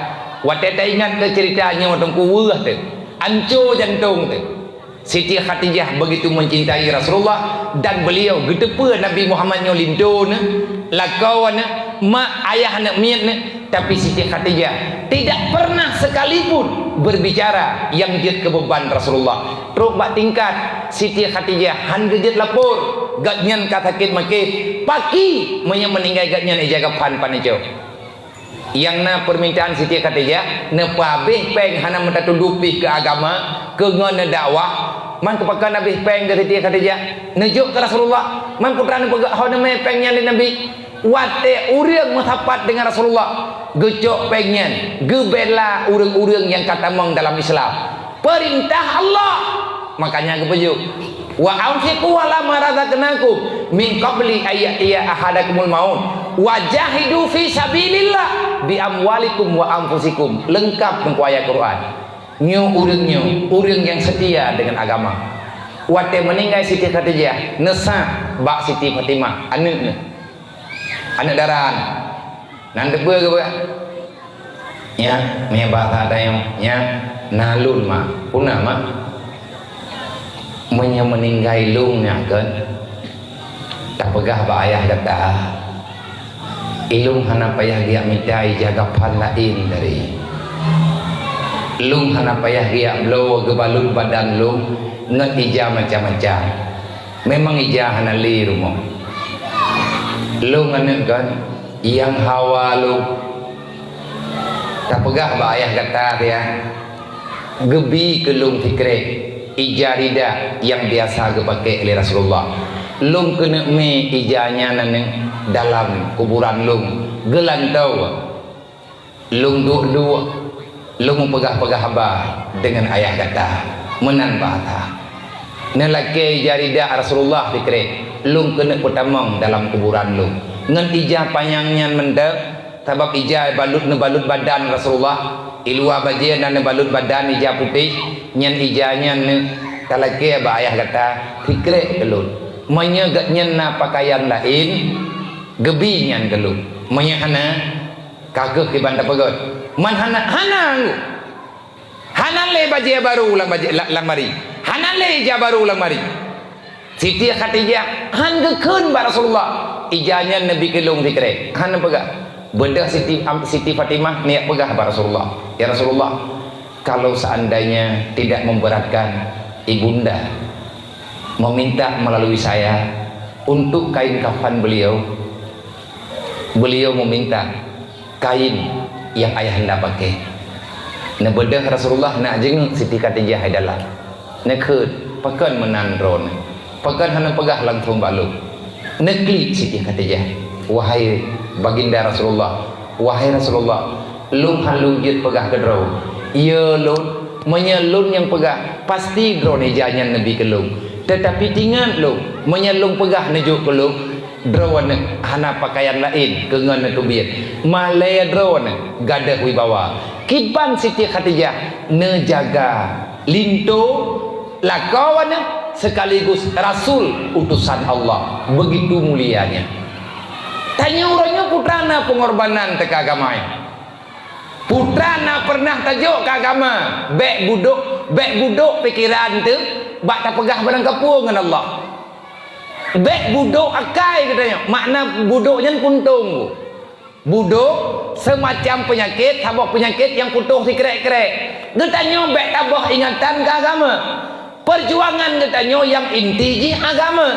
Watée taingat keu ceurita nyoe teungku weueh teuh, anco jantong teuh. Siti Khadijah begitu mencintai Rasulullah dan beliau geuteupeue Nabi Muhammad nyoe linto neuh, lakoe neuh, mak ayah aneuk miet neuh, tapi Siti Khadijah tidak pernah sekalipun berbicara nyang jeuet keu beuban Rasulullah. Trok bak tingkat Siti Khadijah han geujeuet lapor, gobnyan ka sakét maké, paki meunyoe meuninggai gobnyan ija gaphan paneco. Nyang na peumintaan Siti Khadijah, neupeuabéh péng hana meutatudu pih keu agama, keu ngon neudakwah, man keu pakon abéh péng keu Siti Khadijah, neujok keu Rasulullah, man peue teuma neupeugah ho neumé péng nyan lé Nabi. Watée ureuëng meusapat deungon Rasulullah, geucok péng nyan, geubela ureuëng-ureuëng nyang ka tamong dalam Islam. Peurintah Allah. Makanya geupeujeuet, "Wa anfiqu ala ma razaqnakum min qabli ay ya'tiya ahadakumul maut wa jahidu fi sabilillah bi amwalikum wa anfusikum." Leungkap teungku ayat Quran. Nyoe ureuëng nyoe, ureuëng nyang seutia deungon agama. Watée meuninggai Siti Khadijah, neusa bak Siti Fatimah, aneuëk neuh. Aneuëk dara neuh. Nan teupeue geupeugah, "Nyak, meunyoe bak that tanyoe, nyak, na lôn, Mak." "Peue na, Mak?" "Meunyoe meuninggai lôn nyak kon, tapeugah bak ayah gata, ilôn hana payah geujak mita ija gaphan laén dari. Lôn hana payah geujak bloe geubalot badan lôn ngon ija macam-macam. Memang ija hana lé rumoh. Lôn aneuëk kon, nyang hawa lôn." Tapeugah bak ayah gata, ya, geubi keu lôn sikrek ija rida nyang biasa geupaké lé Rasulullah. Lôn keuneuk mé ija nyan aneuëk dalam kuburan lôn geulantoe. Lôn duek-duek, lôn meupeugah-peugah haba deungon ayah gata. Meunan bahasa. Neulakée ija rida Rasulullah sikrek, lôn keuneuk peutamong dalam kuburan lôn. Ngon ija panyang nyan mantong, Sabab ija balut neubalut badan Rasulullah, i luwa bajée na neubalut badan ija putéh, nyan ija nyan neutalakée bak ayah gata, sikrek keu lôn. Meunyoe gobnyan na peukayan laén, geubi nyan keu lôn. Meunyoe hana, ka kheueh kiban tapeugét. Man hana, hana anggô. Hana lé bajée barô lam bajée, la-, lam mari. Hana lé ija barô lam mari. Siti Khadijah han geukheun bak Rasulullah, "Ija nyan neubi keu lôn sikrek." Han neupeugah. Beudôh Siti, am, Siti Fatimah neujak peugah bak Rasulullah, "Ya Rasulullah, kalau seandainya tidak memberatkan ibunda, meminta melalui saya untuk kain kafan beliau, beliau meminta kain yang ayahanda pakai." Neubeudôh Rasulullah neujak jeungeuk Siti Khadijah di dalam. Neukheun, "Pakon meunan droeneuh? Pakon hana peugah langsung bak lôn?" Neuklik Siti Khadijah, "Wahai Baginda Rasulullah, wahai Rasulullah, lôn han lôn jeuet peugah keu droe. Ya lôn, meunyoe lôn nyang peugah, pasti droeneuh ija nyan neubi keu lôn. Teutapi tingat lôn, meunyoe lôn peugah neujok keu lôn, droeneuh hana peukayan laén keu ngon neuteubiet. Malée droeneuh gadôh wibawa." Kiban Siti Khadijah neujaga linto lakoe neuh sekaligus rasul utosan Allah. Begitu mulianya. Tanyoe uroe nyoe putra na peungorbanan teuka agama. Putra na peureunah tajok keu agama, bék budok, bék budok pikeran teuh bak tapeugah barang kapeue ngon Allah. Bék budok akai geutanyoe, makna budok nyan kuntong. Budok seumacam peunyakét, saboh peunyakét nyang putôh sikrek-krek. Geutanyoe bék taboh ingatan keu agama. Peujuangan geutanyoe nyang inti jih agama.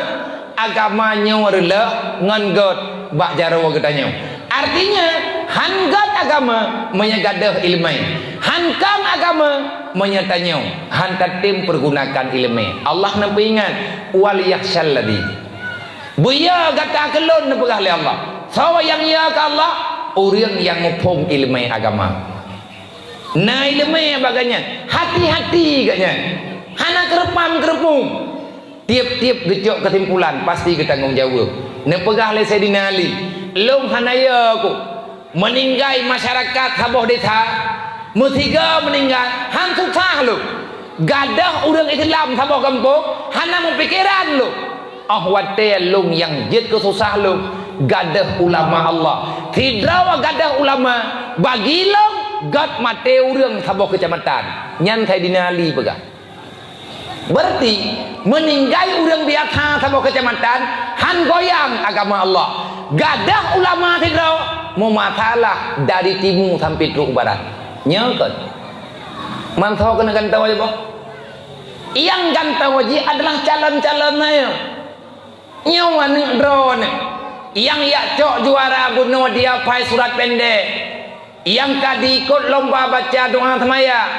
Agama nyoe reuloh ngon gét bak jaroe geutanyoe. Artinya, han gét agama meunyoe gadôh iéleumé. Han kang agama meunyoe tanyoe han tatem peugunakan iéleumé. Allah neupeuingat, "Wal yakhsyalladzi." Beuyo gata keu lôn neupeugah lé Allah. Soe nyang yo keu Allah? Ureuëng nyang muphom iéleumé agama. Na iéleumé bak gobnyan, hati-hati gobnyan. Hana keureupam-keureupum. Tieb-tieb geucok keusimpulan pasti geutanggong jaweueb. Neupeugah lé Saidina Ali, "Lôn hana yo ku meuninggai masyarakat saboh desa, meusigoe meuninggai, han susah lôn. Gadôh ureuëng Islam saboh gampông, hana meupikeran lôn." Óh watée lôn nyang jeuet keu susah lôn, gadôh ulama Allah. Sidroe gadôh ulama, bagi lôn gét maté ureuëng saboh keucamatan. Nyan Saidina Ali peugah. Berarti, meuninggai ureuëng biasa saboh keucamatan, han goyang agama Allah. Gadôh ulama sidroe, meumasalah dari timu sampai trok barat. Nyoe kon. Mansoe keuneuk gantoe jih boh. Nyang gantoe jih adalah calon-calon nyoe. Nyoe aneuëk droeneuh nyang jak cok juara bunoe di apai surat pendek, nyang ka diikot lomba baca doa seumayang,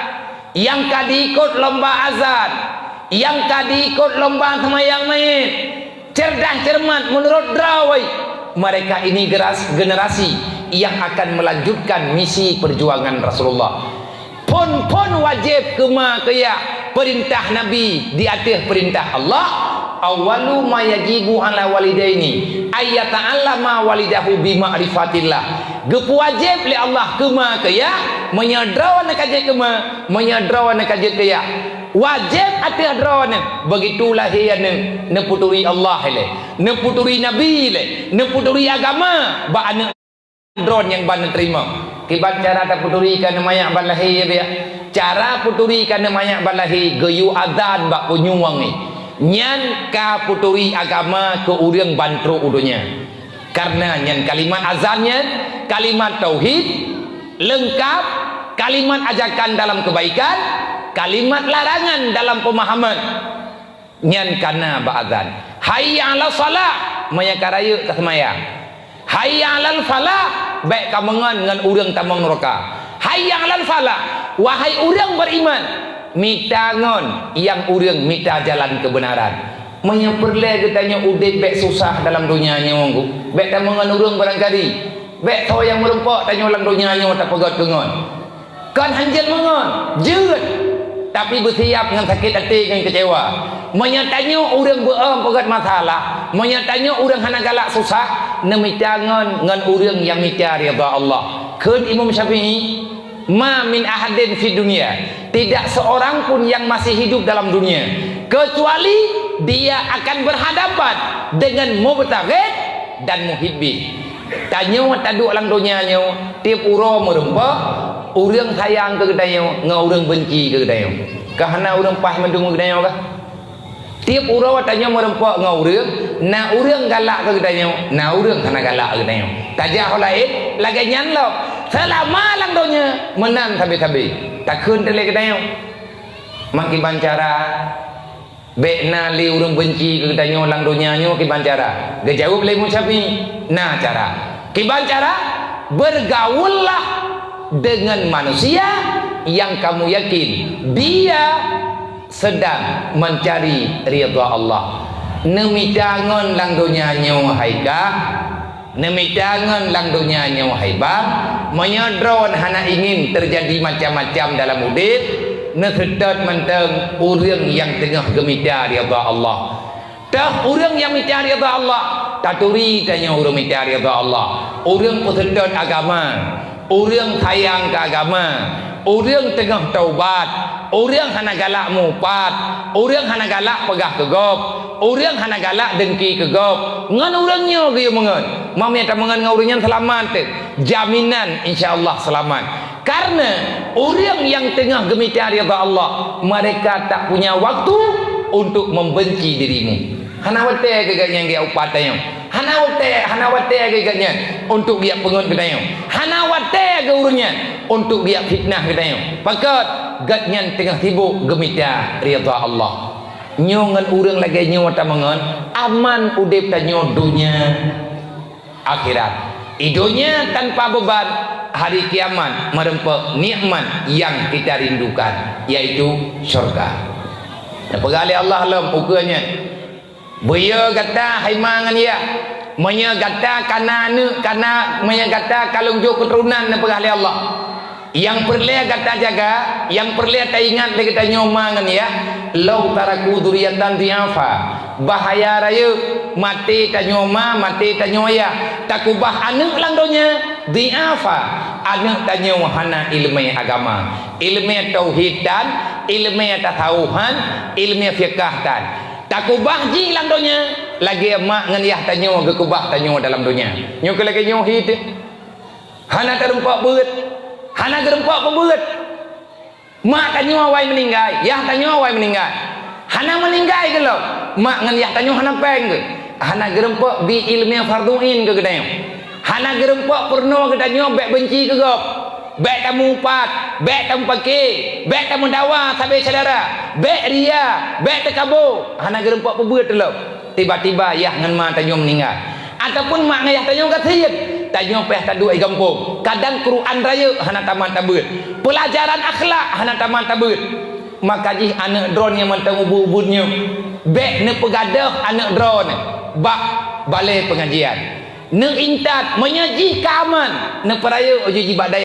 nyang ka diikot lomba azan, nyang ka diikot lomba seumayang mait. Cerdas cermat meunurot droe, mereka ini geras-, generasi yang akan melanjutkan misi perjuangan Rasulullah. Phon-phon wajéb keuma keu yah peurintah Nabi di ateueh peurintah Allah. Awwalu ma yajibu ala walidaini ayyata'allama walidahu bi ma'rifatillah. Geupeuwajéb lé Allah keuma keu yah, meunyoe droeneuh ka jeuet keuma, meunyoe droeneuh ka jeuet keu yah. Wajéb ateueh droeneuh, begitu lahé aneuëk, neupeuturi Allah ilée, neupeuturi Nabi ilée, neupeuturi agama bak aneuëk droeneuh nyang ban neuteurimong. Kiban cara tapeuturi keu aneuëk manyak ban lahé, ya, biak? Cara peuturi keu aneuëk manyak ban lahé, geuyue azan bak punyueng nyan. Nyan ka peuturi agama keu ureuëng ban trok u donya. Kareuna nyan kalimat azan nyan, kalimat tauhid, leungkab, kalimat ajakan dalam keubaikan, kalimat larangan dalam peumahaman. Nyan ka na bak azan. Hayya 'alas shalah, meunyoe ka rayeuk ka seumayang. Hayya 'alal falah, bék kameungon ngon ureuëng tamong nuraka. Hayya 'alal falah, wahai ureuëng beriman, mita ngon nyang ureuëng mita jalan keubeunaran. Meunyoe peureulée geutanyoe udeb bék susah dalam donya nyoe, bék tameungon ureuëng barangkali, bék soe nyang meurumpok tanyoe lam donya nyoe tapeugét keu ngon. Kon hanjeuet meungon, jeuet. Tapi beusiab ngon sakét até ngon keucewa. Meunyoe tanyoe ureuëng beuom peugét masalah, meunyoe tanyoe ureuëng hana galak susah, neumita ngon, ngon ureuëng nyang mita ridha Allah. Kheun Imam Syafi'i, "Ma min ahadin fid dunya," tidak seorang pun yang masih hidup dalam dunia, kecuali dia akan berhadapan dengan mubtaghid dan muhibbi. Tanyoe taduek lam donya nyoe, tieb uroe meurumpok, ureuëng sayang keu geutanyoe ngon ureuëng benci keu geutanyoe. Ka hana ureuëng paih mandum keu geutanyoe kah? Tieb uroe tanyoe meurumpok ngon ureuëng, na ureuëng galak keu geutanyoe, na ureuëng hana galak keu geutanyoe. Tajak ho laén, lagée nyan lom. Seulama lam donya, meunan sabe-sabe. Takheun teuh lé geutanyoe. Meukiban cara, bék na lé ureuëng benci keu geutanyoe lam donya nyoe kiban cara. Geujaweueb lé Imam Syafi'i, na cara. Kiban cara, bergaullah dengan manusia yang kamu yakin dia sedang mencari ridha Allah. Neumita ngon lam donya nyoe hai kah, neumita ngon lam donya nyoe hai bang, meunyoe droen hana ingin terjadi macam-macam dalam udeb, neuseutôt mantong ureuëng nyang teungoh geumita ridha Allah. Toh ureuëng nyang mita ridha Allah, taturi tanyoe ureuëng mita ridha Allah. Ureuëng peuseutôt agama, ureuëng sayang keu agama, ureuëng teungoh taubat, ureuëng hana galak mupat, ureuëng hana galak peugah keu gob, ureuëng hana galak dengki keu gob. Ngon ureuëng nyoe geuyue meungon. Meunyoe tameungon ngon ureuëng nyan seulamat teuh. Jaminan insya Allah seulamat. Karena ureuëng nyang teungoh geumita ridha Allah, mereka tak punya waktu untuk membenci dirimu. Hana watée keu gobnyan geujak upat tanyoe. Hana watée, hana watée keu gobnyan untuk geujak peungeut keu tanyoe. Hana watée keu ureuëng nyan untuk geujak fitnah keu tanyoe. Pakon? Gobnyan teungoh sibok geumita ridha Allah. Nyoe ngon ureuëng lagée nyoe tameungon, aman udeb tanyoe donya akhirat. Di donya tanpa beban, hari kiamat meurumpok nikmat yang kita rindukan, yaitu syurga. Neupeugah lé Allah lom ukeue nyan, "Beuyo gata hai ma ngon yah, meunyoe gata kana aneuëk, kana, meunyoe gata ka lôn jok keuturonan," neupeugah lé Allah. Nyang peureulée gata jaga, nyang peureulée taingat lé geutanyoe ma ngon yah, "Lau taraku dzurriyyatan dhi'afa." Bahaya rayeuk, maté tanyoe ma, maté tanyoe yah. Takubah aneuëk lam donya, dhi'afa. Aneuëk tanyoe hana iéleumé agama. Iéleumé tauhid tan, iéleumé tasawuf tan, iéleumé fiqah tan. Takubah jih lam donya, lagée mak ngon yah tanyoe geukubah tanyoe dalam donya. Nyoe keuh lagée nyoe hi teuh. Hana teurumpok beuet, hana geurumpok peubeuet. Mak tanyoe awai meuninggai, yah tanyoe awai meuninggai. Hana meuninggai gohlom, mak ngon yah tanyoe hana péng geuh. Hana geurumpok bi iéleumé fardhu ain keu geutanyoe. Hana geurumpok peurunoe geutanyoe bék benci keu gob, bék tamupat, bék tamupake, bék tameudawa sabe syedara, bék ria, bék teukabo. Hana geurumpok peubeuet lom. Tiba-tiba yah ngon ma tanyoe meuninggai. Ataupun mak ngon yah tanyoe gasien, tanyoe pih taduek di gampông. Kadang Quran rayeuk hana tamat tabeuet. Peulajaran akhlak hana tamat tabeuet. Maka jih aneuëk droeneuh nyang mantong ubit-ubit nyoe, bék neupeugadôh aneuëk droeneuh bak balée peungajian. Neuintat, meunyoe jih ka aman, neupeurayeuk uji jiba dai